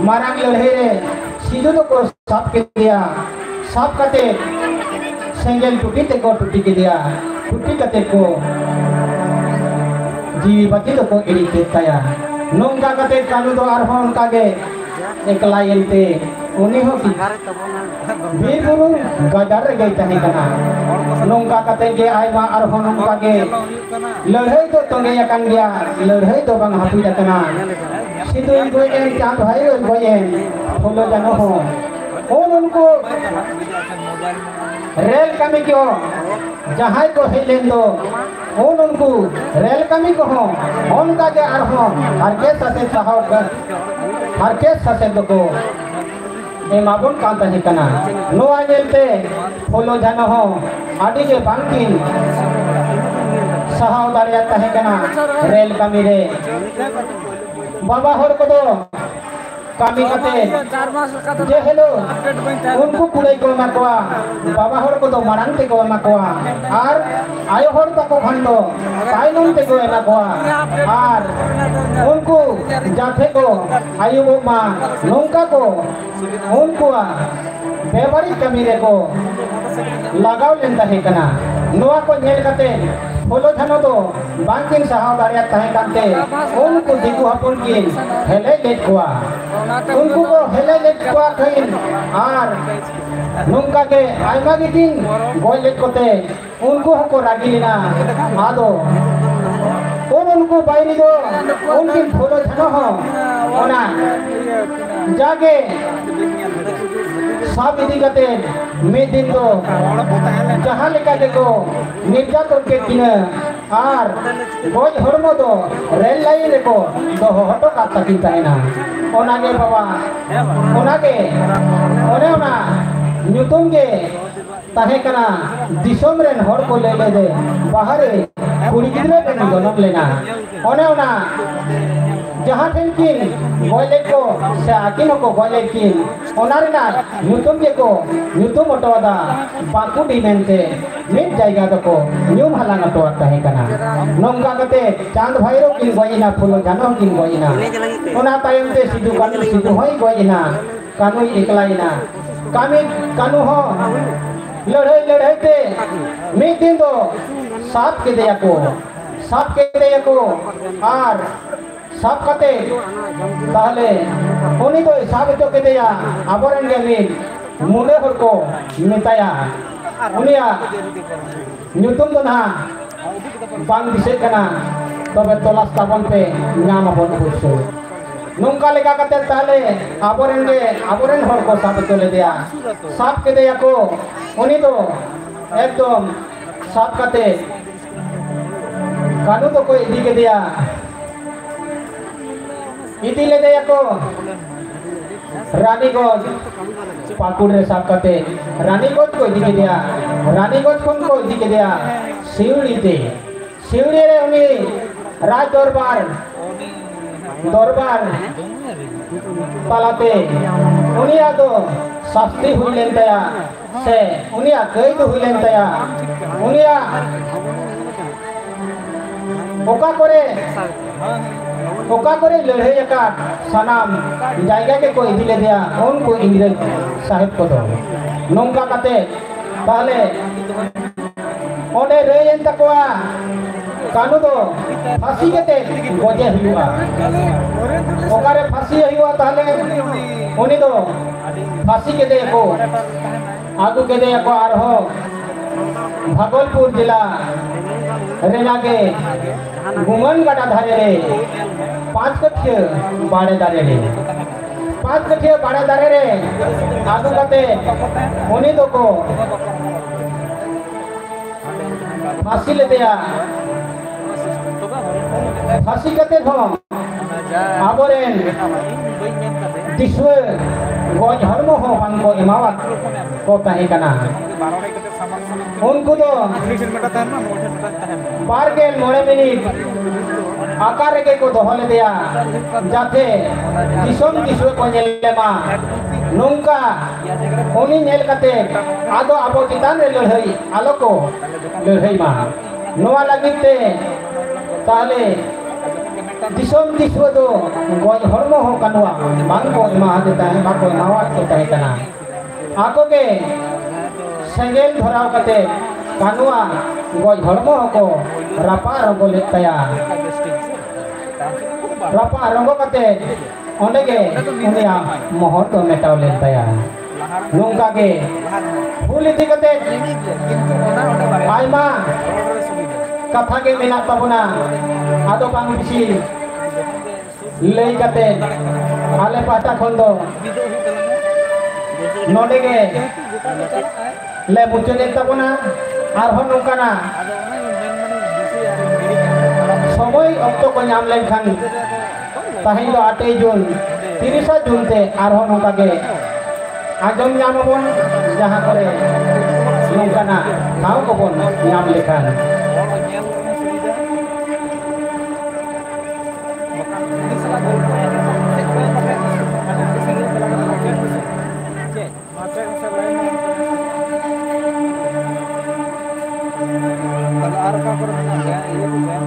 ᱢᱟᱨᱟᱝ ᱞᱟᱹᱲᱦᱟᱹᱭ ᱨᱮ ᱥᱤᱫᱩ ᱫᱚᱠᱚ ᱥᱟᱵ ᱠᱮᱫᱮᱭᱟ᱾ ᱥᱟᱵ ᱠᱟᱛᱮ ᱥᱮᱸᱜᱮᱞ ᱴᱩᱴᱤ ᱛᱮᱠᱚ ᱴᱩᱴᱤ ᱠᱮᱫᱮᱭᱟ᱾ ᱴᱩᱴᱤ ᱠᱟᱛᱮ ᱠᱚ ᱡᱤᱣᱤ ᱵᱟᱹᱛᱤ ᱫᱚᱠᱚ ᱤᱲᱤᱡ ᱠᱮᱫ ᱛᱟᱭᱟ᱾ ᱱᱚᱝᱠᱟ ᱠᱟᱛᱮ ᱠᱟᱹᱱᱩ ᱫᱚ ᱟᱨᱦᱚᱸ ᱚᱱᱠᱟ ᱜᱮ ᱮᱠᱞᱟᱭᱮᱱ ᱛᱮ ᱩᱱᱤ ᱦᱚᱸ ᱵᱤᱨ ᱵᱩᱨᱩ ᱜᱟᱡᱟᱲ ᱨᱮᱜᱮᱭ ᱛᱟᱦᱮᱸ ᱠᱟᱱᱟ᱾ ᱱᱚᱝᱠᱟ ᱠᱟᱛᱮ ᱜᱮ ᱟᱭᱢᱟ ᱟᱨᱦᱚᱸ ᱱᱚᱝᱠᱟ ᱜᱮ ᱞᱟᱹᱲᱦᱟᱹᱭ ᱫᱚ ᱛᱚᱸᱜᱮ ᱟᱠᱟᱱ ᱜᱮᱭᱟ, ᱞᱟᱹᱲᱦᱟᱹᱭ ᱫᱚ ᱵᱟᱝ ᱦᱟᱹᱯᱤᱫ ᱟᱠᱟᱱᱟ᱾ ᱥᱤᱫᱩᱭ ᱜᱚᱡ ᱮᱱ, ᱪᱟᱸᱫ ᱵᱷᱟᱭᱨᱳᱭ ᱜᱚᱡ ᱮᱱ, ᱯᱷᱩᱞᱳ ᱡᱷᱟᱱᱳ ᱦᱚᱸ᱾ ᱩᱱ ᱩᱱᱠᱩ ᱨᱮᱞ ᱠᱟᱹᱢᱤ ᱠᱚ ᱡᱟᱦᱟᱸᱭ ᱠᱚ ᱦᱮᱡ ᱞᱮᱱ ᱫᱚ, ᱩᱱ ᱩᱱᱠᱩ ᱨᱮᱞ ᱠᱟᱹᱢᱤ ᱠᱚᱦᱚᱸ ᱚᱱᱠᱟ ᱜᱮ ᱟᱨᱦᱚᱸ ᱦᱟᱨᱠᱮᱛ ᱥᱟᱥᱮᱛ ᱥᱟᱦᱟᱣ, ᱦᱟᱨᱠᱮᱛ ᱥᱟᱥᱮᱛ ᱫᱚᱠᱚ ᱮᱢᱟᱵᱚᱱ ᱠᱟᱱ ᱛᱟᱦᱮᱸ ᱠᱟᱱᱟ᱾ ᱱᱚᱣᱟ ᱧᱮᱞᱛᱮ ᱯᱷᱩᱞᱳ ᱡᱷᱟᱱᱳ ᱦᱚᱸ ᱟᱹᱰᱤ ᱜᱮ ᱵᱟᱝᱠᱤᱱ ᱥᱟᱦᱟᱣ ᱫᱟᱲᱮᱭᱟᱜ ᱛᱟᱦᱮᱸ ᱠᱟᱱᱟ ᱨᱮᱞ ᱠᱟᱹᱢᱤ ᱨᱮ᱾ ᱵᱟᱵᱟ ᱦᱚᱲ ᱠᱚᱫᱚ ᱠᱟᱹᱢᱤ ᱠᱟᱛᱮ ᱡᱮ ᱦᱤᱞᱳᱜ ᱩᱱᱠᱩ ᱠᱩᱲᱟᱹᱭ ᱠᱚ ᱮᱢᱟ ᱠᱚᱣᱟ, ᱵᱟᱵᱟ ᱦᱚᱲ ᱠᱚᱫᱚ ᱢᱟᱲᱟᱝ ᱛᱮᱠᱚ ᱮᱢᱟ ᱠᱚᱣᱟ ᱟᱨ ᱟᱭᱳ ᱦᱚᱲ ᱛᱟᱠᱚ ᱠᱷᱟᱱ ᱫᱚ ᱛᱟᱭᱱᱚᱢ ᱛᱮᱠᱚ ᱮᱢᱟ ᱠᱚᱣᱟ᱾ ᱟᱨ ᱩᱱᱠᱩ ᱡᱟᱛᱮ ᱠᱚ ᱟᱹᱭᱩᱵᱚᱜ ᱢᱟ, ᱱᱚᱝᱠᱟ ᱠᱚ ᱩᱱᱠᱩᱣᱟᱜ ᱵᱮᱵᱟᱹᱲᱤᱡ ᱠᱟᱹᱢᱤ ᱨᱮᱠᱚ ᱞᱟᱜᱟᱣ ᱞᱮᱱ ᱛᱟᱦᱮᱸ ᱠᱟᱱᱟ᱾ ᱱᱚᱣᱟ ᱠᱚ ᱧᱮᱞ ᱠᱟᱛᱮ ᱯᱷᱩᱞᱳ ᱡᱷᱟᱱᱳ ᱫᱚ ᱵᱟᱝᱠᱤᱱ ᱥᱟᱦᱟᱣ ᱫᱟᱲᱮᱭᱟᱜ ᱛᱟᱦᱮᱸ ᱠᱟᱱᱛᱮ ᱩᱱᱠᱩ ᱫᱤᱠᱩ ᱦᱚᱯᱚᱱ ᱠᱤᱱ ᱦᱮᱞᱮᱡ ᱞᱮᱫ ᱠᱚᱣᱟ᱾ ᱩᱱᱠᱩ ᱠᱚ ᱦᱮᱞᱮᱡ ᱞᱮᱫ ᱠᱚᱣᱟ ᱠᱤᱱ ᱟᱨ ᱱᱚᱝᱠᱟ ᱜᱮ ᱟᱭᱢᱟ ᱜᱮᱠᱤᱱ ᱜᱚᱡ ᱞᱮᱫ ᱠᱚᱛᱮ ᱩᱱᱠᱩ ᱦᱚᱸᱠᱚ ᱨᱟᱹᱜᱤ ᱞᱮᱱᱟ᱾ ᱟᱫᱚ ᱩᱱ ᱩᱱᱠᱩ ᱵᱟᱹᱭᱨᱤ ᱫᱚ ᱩᱱᱠᱤᱱ ᱯᱷᱩᱞᱳ ᱡᱷᱟᱱᱳ ᱦᱚᱸ ᱚᱱᱟ ᱡᱟᱜᱮ ᱥᱟᱵ ᱤᱫᱤ ᱠᱟᱛᱮ ᱢᱤᱫ ᱫᱤᱱ ᱫᱚ ᱡᱟᱦᱟᱸ ᱞᱮᱠᱟ ᱜᱮᱠᱚ ᱱᱤᱨᱡᱟᱛᱚᱱ ᱠᱮᱫ ᱠᱤᱱᱟᱹ ᱟᱨ ᱜᱚᱡ ᱦᱚᱲᱢᱚ ᱫᱚ ᱨᱮᱞ ᱞᱟᱭᱤᱱ ᱨᱮᱠᱚ ᱫᱚᱦᱚ ᱦᱚᱴᱚ ᱠᱟᱜ ᱛᱟᱹᱠᱤᱱ ᱛᱟᱦᱮᱱᱟ᱾ ᱚᱱᱟᱜᱮ ᱵᱟᱵᱟ, ᱚᱱᱟᱜᱮ, ᱚᱱᱮ ᱚᱱᱟ ᱧᱩᱛᱩᱢ ᱜᱮ ᱛᱟᱦᱮᱸ ᱠᱟᱱᱟ᱾ ᱫᱤᱥᱚᱢ ᱨᱮᱱ ᱦᱚᱲ ᱠᱚ ᱞᱟᱹᱭ ᱞᱮᱫᱮ, ᱵᱟᱦᱟ ᱨᱮ ᱠᱩᱲᱤ ᱜᱤᱫᱽᱨᱟᱹ ᱵᱮᱱ ᱡᱚᱱᱚᱢ ᱞᱮᱱᱟ᱾ ᱚᱱᱮ ᱚᱱᱟ ᱡᱟᱦᱟᱸ ᱴᱷᱮᱱ ᱠᱤᱱ ᱜᱚᱡ ᱞᱮᱫ ᱠᱚ ᱥᱮ ᱟᱹᱠᱤᱱ ᱦᱚᱸᱠᱚ ᱜᱚᱡ ᱞᱮᱫ ᱠᱤᱱ, ᱚᱱᱟ ᱨᱮᱱᱟᱜ ᱧᱩᱛᱩᱢ ᱜᱮᱠᱚ ᱧᱩᱛᱩᱢ ᱦᱚᱴᱚ ᱟᱫᱟ ᱵᱟᱸᱠᱩᱰᱤ ᱢᱮᱱᱛᱮ᱾ ᱢᱤᱫ ᱡᱟᱭᱜᱟ ᱫᱚᱠᱚ ᱧᱩᱢ ᱦᱟᱞᱟᱝ ᱦᱚᱴᱚ ᱟᱫ ᱛᱟᱦᱮᱸ ᱠᱟᱱᱟ᱾ ᱱᱚᱝᱠᱟ ᱠᱟᱛᱮ ᱪᱟᱸᱫ ᱵᱷᱟᱭᱨᱳ ᱠᱤᱱ ᱜᱚᱡ ᱮᱱᱟ, ᱯᱷᱩᱞᱳ ᱡᱷᱟᱱᱳ ᱦᱚᱸ ᱠᱤᱱ ᱜᱚᱡ ᱮᱱᱟ᱾ ᱚᱱᱟ ᱛᱟᱭᱚᱢ ᱛᱮ ᱥᱤᱫᱩ ᱠᱟᱹᱱᱩ, ᱥᱤᱫᱩ ᱦᱚᱸᱭ ᱜᱚᱡ ᱮᱱᱟ, ᱠᱟᱹᱱᱩᱭ ᱮᱠᱞᱟᱭᱮᱱᱟ᱾ ᱠᱟᱹᱢᱤ ᱠᱟᱹᱱᱩ ᱦᱚᱸ ᱞᱟᱹᱲᱦᱟᱹᱭ ᱞᱟᱹᱲᱦᱟᱹᱭ ᱛᱮ ᱢᱤᱫ ᱫᱤᱱ ᱫᱚ ᱥᱟᱵ ᱠᱮᱫᱮᱭᱟᱠᱚ, ᱥᱟᱵ ᱠᱮᱫᱮᱭᱟᱠᱚ ᱟᱨ ᱥᱟᱵ ᱠᱟᱛᱮ ᱛᱟᱦᱞᱮ ᱩᱱᱤ ᱫᱚᱭ ᱥᱟᱵ ᱦᱚᱪᱚ ᱠᱮᱫᱮᱭᱟ ᱟᱵᱚᱨᱮᱱ ᱜᱮ ᱢᱤᱫ ᱢᱩᱰᱟᱹ ᱦᱚᱲ ᱠᱚ ᱢᱮᱛᱟᱭᱟ᱾ ᱩᱱᱤᱭᱟᱜ ᱧᱩᱛᱩᱢ ᱫᱚ ᱱᱟᱦᱟᱜ ᱵᱟᱝ ᱫᱤᱥᱟᱹᱜ ᱠᱟᱱᱟ, ᱛᱚᱵᱮ ᱛᱚᱞᱟᱥ ᱛᱟᱵᱚᱱ ᱯᱮ, ᱧᱟᱢ ᱟᱵᱚᱱ ᱚᱵᱚᱥᱥᱳᱭ᱾ ᱱᱚᱝᱠᱟ ᱞᱮᱠᱟ ᱠᱟᱛᱮ ᱛᱟᱦᱞᱮ ᱟᱵᱚᱨᱮᱱ ᱜᱮ, ᱟᱵᱚᱨᱮᱱ ᱦᱚᱲ ᱠᱚ ᱥᱟᱵ ᱦᱚᱪᱚ ᱞᱮᱫᱮᱭᱟ, ᱥᱟᱵ ᱠᱮᱫᱮᱭᱟᱠᱚ᱾ ᱩᱱᱤ ᱫᱚ ᱮᱠᱫᱚᱢ ᱥᱟᱵ ᱠᱟᱛᱮ ᱠᱟᱹᱱᱩ ᱫᱚᱠᱚ ᱤᱫᱤ ᱠᱮᱫᱮᱭᱟ᱾ ᱤᱫᱤ ᱞᱮᱫᱮᱭᱟᱠᱚ ᱨᱟᱱᱤᱜᱚᱸᱡᱽ, ᱯᱟᱹᱠᱩᱲ ᱨᱮ ᱥᱟᱵ ᱠᱟᱛᱮ ᱨᱟᱱᱤᱜᱚᱸᱡᱽ ᱠᱚ ᱤᱫᱤ ᱠᱮᱫᱮᱭᱟ᱾ ᱨᱟᱱᱤᱜᱚᱸᱡᱽ ᱠᱷᱚᱱ ᱠᱚ ᱤᱫᱤ ᱠᱮᱫᱮᱭᱟ ᱥᱤᱣᱲᱤ ᱛᱮ᱾ ᱥᱤᱣᱲᱤ ᱨᱮ ᱩᱱᱤ ᱨᱟᱡᱽ ᱫᱚᱨᱵᱟᱨ, ᱫᱚᱨᱵᱟᱨ ᱛᱟᱞᱟᱛᱮ ᱩᱱᱤᱭᱟᱜ ᱫᱚ ᱥᱟᱥᱛᱤ ᱦᱩᱭ ᱞᱮᱱ ᱛᱟᱭᱟ, ᱥᱮ ᱩᱱᱤᱭᱟᱜ ᱠᱟᱹᱭ ᱫᱚ ᱦᱩᱭ ᱞᱮᱱ ᱛᱟᱭᱟ᱾ ᱩᱱᱤᱭᱟᱜ ᱚᱠᱟ ᱠᱚᱨᱮ, ᱚᱠᱟ ᱠᱚᱨᱮ ᱞᱟᱹᱲᱦᱟᱹᱭ ᱟᱠᱟᱫ, ᱥᱟᱱᱟᱢ ᱡᱟᱭᱜᱟ ᱜᱮᱠᱚ ᱤᱫᱤ ᱞᱮᱫᱮᱭᱟ ᱩᱱᱠᱩ ᱤᱝᱨᱮᱡᱽ ᱥᱟᱦᱮᱵ ᱠᱚᱫᱚ᱾ ᱱᱚᱝᱠᱟ ᱠᱟᱛᱮ ᱛᱟᱦᱞᱮ ᱚᱸᱰᱮ ᱨᱟᱹᱭ ᱮᱱ ᱛᱟᱠᱚᱣᱟ, ᱠᱟᱹᱱᱩ ᱫᱚ ᱯᱷᱟᱹᱥᱤ ᱠᱟᱛᱮ ᱜᱚᱡᱮ ᱦᱩᱭᱩᱜᱼᱟ᱾ ᱚᱠᱟᱨᱮ ᱯᱷᱟᱹᱥᱤ ᱦᱩᱭᱩᱜᱼᱟ? ᱛᱟᱦᱞᱮ ᱩᱱᱤ ᱫᱚ ᱯᱷᱟᱹᱥᱤ ᱠᱮᱫᱮᱭᱟᱠᱚ, ᱟᱹᱜᱩ ᱠᱮᱫᱮᱭᱟᱠᱚ ᱟᱨᱦᱚᱸ ᱵᱷᱟᱜᱚᱞᱯᱩᱨ ᱡᱮᱞᱟ ᱨᱮᱱᱟᱜ ᱜᱮ ᱜᱩᱢᱟᱹᱱ ᱜᱟᱰᱟ ᱫᱷᱟᱨᱮ ᱨᱮ ᱯᱟᱸᱪ ᱠᱟᱹᱴᱷᱤᱭᱟᱹ ᱵᱟᱲᱮ ᱫᱟᱨᱮ ᱨᱮ, ᱯᱟᱸᱪ ᱠᱟᱹᱴᱷᱤᱭᱟᱹ ᱵᱟᱲᱮ ᱫᱟᱨᱮ ᱨᱮ ᱟᱹᱜᱩ ᱠᱟᱛᱮ ᱩᱱᱤ ᱫᱚᱠᱚ ᱯᱷᱟᱹᱥᱤ ᱞᱮᱫᱮᱭᱟ᱾ ᱯᱷᱟᱹᱥᱤ ᱠᱟᱛᱮ ᱦᱚᱸ ᱟᱵᱚᱨᱮᱱ ᱫᱤᱥᱩᱣᱟᱹ ᱜᱚᱡ ᱦᱚᱲᱢᱚ ᱦᱚᱸ ᱵᱟᱝ ᱠᱚ ᱮᱢᱟᱣᱟᱫ ᱠᱚ ᱛᱟᱦᱮᱸ ᱠᱟᱱᱟ᱾ ᱩᱱᱠᱩ ᱫᱚ ᱵᱟᱨ ᱜᱮᱞ ᱢᱚᱬᱮ ᱢᱤᱱᱤᱴ ᱟᱠᱟ ᱨᱮᱜᱮ ᱠᱚ ᱫᱚᱦᱚ ᱞᱮᱫᱮᱭᱟ, ᱡᱟᱛᱮ ᱫᱤᱥᱚᱢ ᱫᱤᱥᱚᱢ ᱠᱚ ᱧᱮᱞ ᱢᱟ᱾ ᱱᱚᱝᱠᱟ ᱩᱱᱤ ᱧᱮᱞ ᱠᱟᱛᱮ ᱟᱫᱚ ᱟᱵᱚ ᱪᱮᱛᱟᱱ ᱨᱮ ᱞᱟᱹᱲᱦᱟᱹᱭ ᱟᱞᱚ ᱠᱚ ᱞᱟᱹᱲᱦᱟᱹᱭ ᱢᱟ᱾ ᱱᱚᱣᱟ ᱞᱟᱹᱜᱤᱫ ᱛᱮ ᱛᱟᱦᱞᱮ ᱫᱤᱥᱚᱢ ᱫᱤᱥᱚᱢ ᱫᱚ ᱜᱚᱡ ᱦᱚᱲᱢᱚ ᱦᱚᱸ ᱠᱟᱱᱩᱣᱟ ᱵᱟᱝ ᱠᱚ ᱮᱢᱟᱣᱟᱫᱮ ᱛᱟᱦᱮᱸ, ᱵᱟᱠᱚ ᱮᱢᱟᱣᱟᱫ ᱠᱚ ᱛᱟᱦᱮᱸ ᱠᱟᱱᱟ᱾ ᱟᱠᱚ ᱜᱮ ᱥᱮᱸᱜᱮᱞ ᱫᱷᱚᱨᱟᱣ ᱠᱟᱛᱮ ᱠᱟᱱᱩᱣᱟ ᱜᱚᱡ ᱦᱚᱲᱢᱚ ᱦᱚᱸᱠᱚ ᱨᱟᱯᱟᱜ ᱨᱚᱸᱜᱚ ᱞᱮᱫ ᱛᱟᱭᱟ᱾ ᱨᱟᱯᱟᱜ ᱨᱚᱸᱜᱚ ᱠᱟᱛᱮ ᱚᱸᱰᱮ ᱜᱮ ᱩᱱᱤᱭᱟᱜ ᱢᱚᱦᱚᱨ ᱫᱚ ᱢᱮᱴᱟᱣ ᱞᱮᱱ ᱛᱟᱭᱟ᱾ ᱱᱚᱝᱠᱟ ᱜᱮ ᱦᱩᱞ ᱤᱫᱤ ᱠᱟᱛᱮ ᱟᱭᱢᱟ ᱠᱟᱛᱷᱟ ᱜᱮ ᱢᱮᱱᱟᱜ ᱛᱟᱵᱚᱱᱟ, ᱟᱫᱚ ᱵᱟᱝ ᱵᱮᱥᱤ ᱞᱟᱹᱭ ᱠᱟᱛᱮ ᱟᱞᱮ ᱯᱟᱦᱴᱟ ᱠᱷᱚᱱ ᱫᱚ ᱱᱚᱰᱮ ᱜᱮ ᱞᱮ ᱢᱩᱪᱟᱹᱫᱮᱫ ᱛᱟᱵᱚᱱᱟ᱾ ᱟᱨᱦᱚᱸ ᱱᱚᱝᱠᱟᱱᱟᱜ ᱥᱚᱢᱚᱭ ᱚᱠᱛᱚ ᱠᱚ ᱧᱟᱢ ᱞᱮᱱᱠᱷᱟᱱ, ᱛᱮᱦᱮᱧ ᱫᱚ ᱟᱴᱮᱭ ᱡᱩᱱ, ᱛᱤᱨᱤᱥᱟ ᱡᱩᱱ ᱛᱮ ᱟᱨᱦᱚᱸ ᱱᱚᱝᱠᱟ ᱜᱮ ᱟᱸᱡᱚᱢ ᱧᱟᱢ ᱟᱵᱚᱱ, ᱡᱟᱦᱟᱸ ᱠᱚᱨᱮ ᱱᱚᱝᱠᱟᱱᱟᱜ ᱴᱷᱟᱶ ᱠᱚᱵᱚᱱ ᱧᱟᱢ ᱞᱮᱠᱷᱟᱱ᱾ ᱟᱨ ᱚᱠᱟ ᱠᱚᱨᱮ ᱢᱮᱱᱟᱜ ᱜᱮᱭᱟ, ᱤᱭᱟᱹ ᱠᱚ ᱜᱮᱭᱟ᱾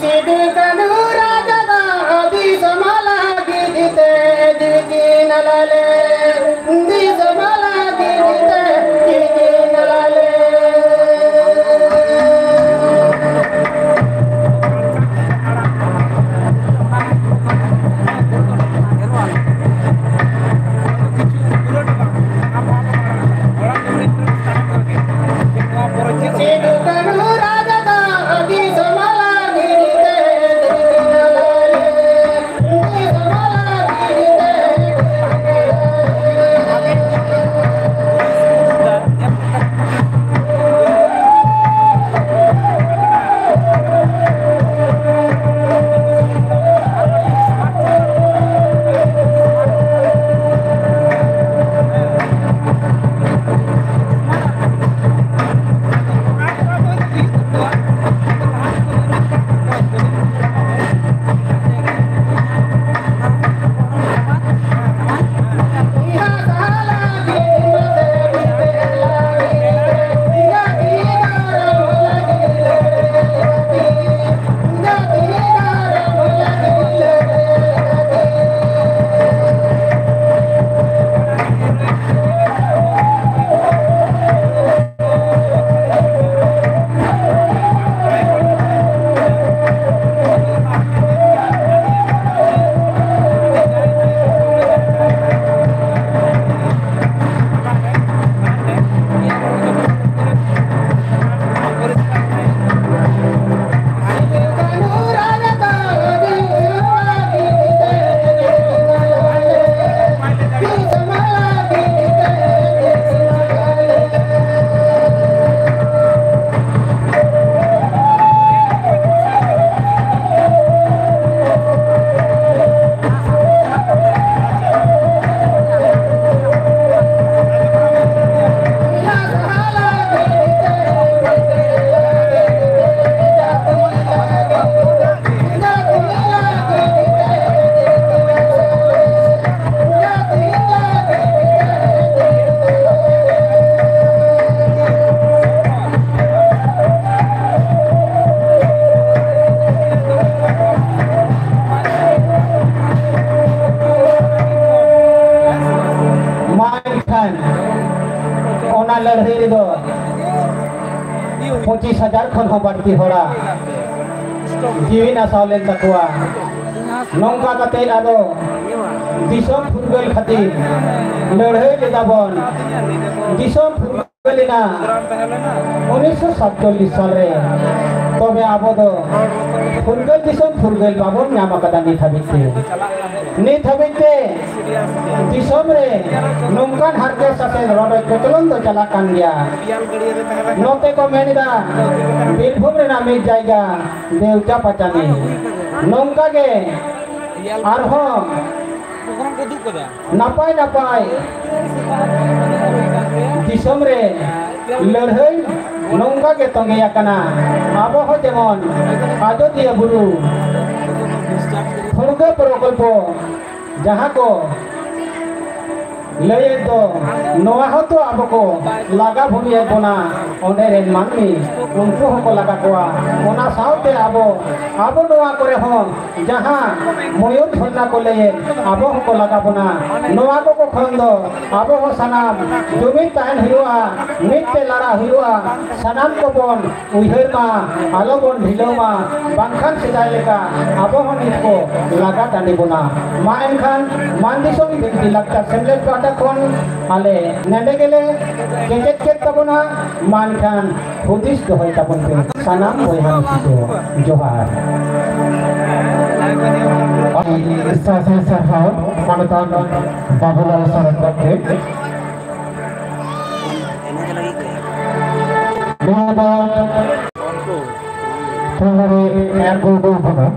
ᱥᱤᱫᱩ ᱠᱟᱹᱱᱦᱩ ᱨᱟᱡᱟ ᱫᱚ ᱫᱤᱥᱚᱢ ᱞᱟᱹᱜᱤᱫ ᱛᱮ ᱡᱤᱣᱤ ᱠᱤᱱ ᱟᱞᱟᱭ ᱞᱮᱫ, ᱫᱤᱥᱚᱢ ᱞᱟᱹᱜᱤᱫ ᱛᱮ ᱡᱤᱣᱤ ᱠᱤᱱ ᱟᱞᱟᱭ ᱞᱮᱫ᱾ ᱥᱤᱫᱩ ᱠᱟᱹᱱᱦᱩ ᱨᱟᱡᱟ ᱫᱚ ᱫᱤᱥᱚᱢ ᱞᱟᱹᱜᱤᱫ ᱛᱮ ᱡᱤᱣᱤ ᱠᱤᱱ ᱟᱞᱟᱭ ᱞᱮᱫ, ᱫᱤᱥᱚᱢ ᱞᱟᱹᱜᱤᱫ ᱛᱮ᱾ ᱞᱟᱹᱲᱦᱟᱹᱭ ᱨᱮᱫᱚ ᱯᱚᱸᱪᱤᱥ ᱦᱟᱡᱟᱨ ᱠᱷᱚᱱ ᱦᱚᱸ ᱵᱟᱹᱲᱛᱤ ᱦᱚᱲᱟᱜ ᱡᱤᱣᱤ ᱱᱟᱥᱟᱣ ᱞᱮᱱ ᱛᱟᱠᱚᱣᱟ᱾ ᱱᱚᱝᱠᱟ ᱠᱟᱛᱮ ᱟᱫᱚ ᱫᱤᱥᱚᱢ ᱯᱷᱩᱨᱜᱟᱹᱞ ᱠᱷᱟᱹᱛᱤᱨ ᱞᱟᱹᱲᱦᱟᱹᱭ ᱞᱮᱫᱟ ᱵᱚᱱ᱾ ᱫᱤᱥᱚᱢ ᱯᱷᱩᱨᱜᱟᱹᱞ ᱮᱱᱟ ᱩᱱᱤᱥᱥᱚ ᱥᱟᱛᱪᱚᱞᱞᱤᱥ ᱥᱟᱞ ᱨᱮ᱾ ᱛᱚᱵᱮ ᱟᱵᱚ ᱫᱚ ᱯᱷᱩᱨᱜᱟᱹᱞ ᱫᱤᱥᱚᱢ ᱯᱷᱩᱨᱜᱟᱹᱞ ᱵᱟᱵᱚᱱ ᱧᱟᱢ ᱟᱠᱟᱫᱟ ᱱᱤᱛ ᱦᱟᱹᱵᱤᱡ ᱛᱮ᱾ ᱱᱤᱛ ᱦᱟᱹᱵᱤᱡ ᱛᱮ ᱫᱤᱥᱚᱢ ᱨᱮ ᱱᱚᱝᱠᱟᱱ ᱦᱟᱨᱠᱮᱛ ᱥᱟᱥᱮᱛ ᱨᱚᱰᱚᱡ ᱠᱚᱪᱞᱚᱱ ᱫᱚ ᱪᱟᱞᱟᱜ ᱠᱟᱱ ᱜᱮᱭᱟ᱾ ᱱᱚᱛᱮ ᱠᱚ ᱢᱮᱱ ᱮᱫᱟ ᱵᱤᱨᱵᱷᱩᱢ ᱨᱮᱱᱟᱜ ᱢᱤᱫ ᱡᱟᱭᱜᱟ ᱫᱮᱣᱪᱟ ᱯᱟᱪᱟᱱᱤ᱾ ᱱᱚᱝᱠᱟ ᱜᱮ ᱟᱨᱦᱚᱸ ᱱᱟᱯᱟᱭ ᱱᱟᱯᱟᱭ ᱫᱤᱥᱚᱢ ᱨᱮ ᱞᱟᱹᱲᱦᱟᱹᱭ ᱱᱚᱝᱠᱟ ᱜᱮ ᱛᱚᱸᱜᱮ ᱟᱠᱟᱱᱟ᱾ ᱟᱵᱚ ᱦᱚᱸ ᱡᱮᱢᱚᱱ ᱟᱡᱚᱫᱤᱭᱟᱹ ᱵᱩᱨᱩ ᱯᱷᱩᱲᱜᱟᱹ ᱯᱨᱚᱠᱚᱞᱯᱚ ᱡᱟᱦᱟᱸ ᱠᱚ ᱞᱟᱹᱭᱮᱫ ᱫᱚ, ᱱᱚᱣᱟ ᱦᱚᱸᱛᱚ ᱟᱵᱚ ᱠᱚ ᱞᱟᱜᱟ ᱵᱷᱩᱢᱤᱭᱮᱫ ᱵᱚᱱᱟ, ᱚᱸᱰᱮ ᱨᱮᱱ ᱢᱟᱹᱱᱢᱤ ᱩᱱᱠᱩ ᱦᱚᱸᱠᱚ ᱞᱟᱜᱟ ᱠᱚᱣᱟ᱾ ᱚᱱᱟ ᱥᱟᱶᱛᱮ ᱟᱵᱚ, ᱟᱵᱚ ᱱᱚᱣᱟ ᱠᱚᱨᱮ ᱦᱚᱸ ᱡᱟᱦᱟᱸ ᱢᱚᱭᱩᱨ ᱡᱷᱚᱨᱱᱟ ᱠᱚ ᱞᱟᱹᱭᱮᱫ, ᱟᱵᱚ ᱦᱚᱸᱠᱚ ᱞᱟᱜᱟ ᱵᱚᱱᱟ᱾ ᱱᱚᱣᱟ ᱠᱚ ᱠᱷᱚᱱ ᱫᱚ ᱟᱵᱚ ᱦᱚᱸ ᱥᱟᱱᱟᱢ ᱡᱩᱢᱤᱫ ᱛᱟᱦᱮᱱ ᱦᱩᱭᱩᱜᱼᱟ, ᱢᱤᱫ ᱛᱮ ᱞᱟᱲᱟᱜ ᱦᱩᱭᱩᱜᱼᱟ᱾ ᱥᱟᱱᱟᱢ ᱠᱚᱵᱚᱱ ᱩᱭᱦᱟᱹᱨ ᱢᱟ, ᱟᱞᱚ ᱵᱚᱱ ᱰᱷᱤᱞᱟᱹᱣ ᱢᱟ, ᱵᱟᱝᱠᱷᱟᱱ ᱥᱮᱫᱟᱭ ᱞᱮᱠᱟ ᱟᱵᱚ ᱦᱚᱸ ᱱᱤᱛ ᱠᱚ ᱞᱟᱜᱟ ᱴᱟᱺᱰᱤ ᱵᱚᱱᱟ᱾ ᱢᱟ ᱮᱱᱠᱷᱟᱱ ᱢᱟᱱ ᱫᱤᱥᱚᱢ ᱵᱤᱱᱛᱤ ᱞᱟᱠᱪᱟᱨ ᱥᱮᱢᱞᱮᱫ ᱯᱟᱦᱴᱟ ᱠᱷᱚᱱ ᱟᱞᱮ ᱱᱮᱰᱮ ᱜᱮᱞᱮ ᱠᱮᱪᱮᱫ ᱠᱮᱫ ᱛᱟᱵᱚᱱᱟ᱾ ᱢᱟ ᱮᱱᱠᱷᱟᱱ ᱦᱩᱫᱤᱥ ᱫᱚᱦᱚᱭ ᱛᱟᱵᱚᱱ ᱯᱮ ᱥᱟᱱᱟᱢ ᱵᱚᱭᱦᱟ ᱢᱤᱥᱤ ᱠᱚ᱾ ᱡᱚᱦᱟᱨ᱾ ᱥᱟᱥᱟᱭ ᱥᱟᱨᱦᱟᱣ ᱢᱟᱱᱚᱛᱟᱱ ᱵᱟᱵᱩᱞᱟᱞ ᱥᱚᱨᱮᱱ ᱜᱚᱢᱠᱮ᱾ ᱱᱚᱣᱟ ᱫᱚ ᱯᱩᱱᱰᱨᱤ ᱮᱨ ᱜᱩᱰᱩ ᱠᱷᱚᱱᱟᱜ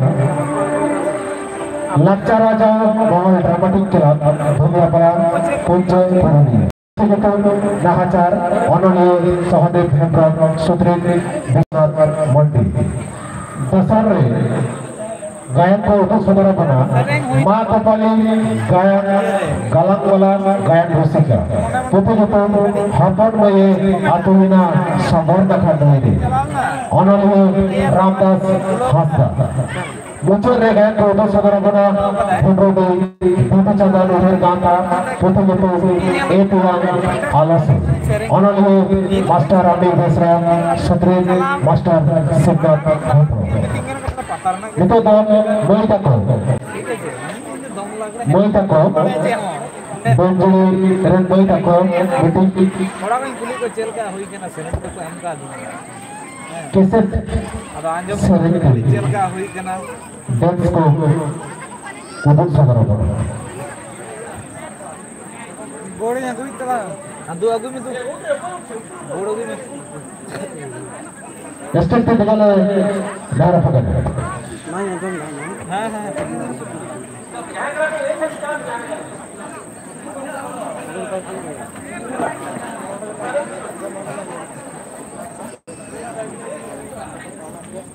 ᱞᱟᱠᱪᱟᱨ ᱟᱡᱟᱣ ᱢᱚᱦᱚᱞ ᱰᱨᱟᱢᱟᱴᱤᱠ ᱠᱞᱟᱵᱽ ᱫᱷᱩᱢᱤᱭᱟᱯᱟᱲᱟ ᱯᱚᱧᱪᱟᱭᱮᱛ ᱯᱩᱨᱩᱞᱤᱭᱟᱹ᱾ ᱧᱩᱛᱩᱢ ᱱᱟᱦᱟᱪᱟᱨ ᱚᱱᱚᱞᱤᱭᱟᱹ ᱥᱚᱦᱚᱫᱮᱵ ᱦᱮᱢᱵᱽᱨᱚᱢ ᱥᱩᱫᱽᱨᱤ ᱵᱤᱥᱣᱟᱥ ᱢᱚᱱᱰᱤ᱾ ᱫᱚᱥᱟᱨ ᱨᱮ ᱜᱟᱭᱟᱱ ᱠᱚ ᱩᱫᱩᱜ ᱥᱚᱫᱚᱨ ᱟᱵᱚᱱᱟ ᱢᱟ ᱠᱚᱯᱟᱞᱤ ᱜᱟᱭᱟᱱ ᱜᱟᱞᱟᱝ ᱵᱟᱞᱟ ᱜᱟᱭᱟᱱ ᱨᱩᱥᱤᱠᱟ᱾ ᱯᱩᱛᱷᱤ ᱧᱩᱛᱩᱢ ᱦᱚᱯᱚᱱ ᱢᱟᱹᱭᱮ ᱟᱹᱛᱩᱭᱮᱱᱟ ᱥᱚᱢᱵᱚᱨ ᱱᱟᱠᱷᱟ ᱱᱟᱹᱭ ᱨᱮ᱾ ᱚᱱᱚᱞᱤᱭᱟᱹ ᱨᱟᱢᱫᱟᱥ ᱦᱟᱸᱥᱫᱟ᱾ ᱢᱩᱪᱟᱹᱫ ᱨᱮ ᱜᱟᱭᱟᱱ ᱠᱚ ᱩᱫᱩᱜ ᱥᱚᱫᱚᱨ ᱟᱵᱚᱱᱟ ᱵᱷᱩᱰᱨᱩᱰᱤ ᱵᱤᱫᱩ ᱪᱟᱸᱫᱟᱱ ᱩᱭᱦᱟᱹᱨ ᱜᱟᱶᱛᱟ, ᱯᱩᱛᱷᱤ ᱧᱩᱛᱩᱢ ᱮ ᱴᱩᱣᱟᱝ ᱟᱞᱚᱥ, ᱚᱱᱚᱞᱤᱭᱟᱹ ᱢᱟᱥᱴᱟᱨ ᱨᱟᱢᱵᱤᱨ ᱵᱮᱥᱨᱟ, ᱥᱩᱛᱨᱤᱛ ᱢᱟᱥᱴᱟᱨ ᱥᱤᱵᱱᱟᱛᱷ ᱦᱮᱢᱵᱨᱚᱢ᱾ ᱱᱤᱛᱚᱜ ᱫᱚ ᱢᱟᱹᱭ ᱛᱟᱠᱚ, ᱢᱟᱹᱭ ᱛᱟᱠᱚ ᱵᱚᱱᱡᱩᱲᱤ ᱨᱮᱱ ᱢᱟᱹᱭ ᱛᱟᱠᱚ ᱢᱤᱫᱴᱤᱡ ᱠᱚᱲᱟ ᱠᱚᱧ ᱠᱩᱞᱤ ᱠᱚ ᱪᱮᱫ ᱞᱮᱠᱟ ᱦᱩᱭ ᱠᱟᱱᱟ, ᱥᱮᱨᱮᱧ ᱠᱚᱠᱚ ᱮᱢ ᱠᱟᱣᱫᱤᱧᱟ᱾ ᱠᱮᱥᱮᱴ ᱟᱫᱚ ᱟᱸᱡᱚᱢ ᱥᱮᱨᱮᱧ ᱠᱟᱹᱴᱤᱡ ᱪᱮᱫ ᱞᱮᱠᱟ ᱦᱩᱭ ᱠᱟᱱᱟ? ᱰᱮᱱᱥ ᱠᱚ ᱩᱫᱩᱜ ᱥᱚᱫᱚᱨ ᱟᱵᱚᱱ᱾ ᱜᱚᱲᱚᱧ ᱟᱹᱜᱩᱭ ᱛᱟᱞᱟᱝ᱾ ᱟᱫᱚ ᱟᱹᱜᱩᱭ ᱢᱮ ᱛᱚ᱾ ᱜᱚᱲᱚ ᱟᱹᱜᱩᱭ ᱢᱮ᱾ ᱥᱴᱮᱡ ᱛᱮ ᱫᱮᱡᱚᱜ ᱞᱮ ᱰᱟᱦᱟᱨ ᱟᱯᱮ ᱠᱟᱱᱟ᱾ ᱦᱮᱸ, ᱦᱮᱸ᱾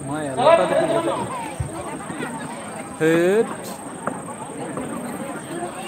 ᱢᱟᱭᱟ, ᱞᱚᱴᱟ ᱫᱚ ᱪᱮᱫ ᱞᱮᱠᱟ? ᱦᱟᱹᱴ᱾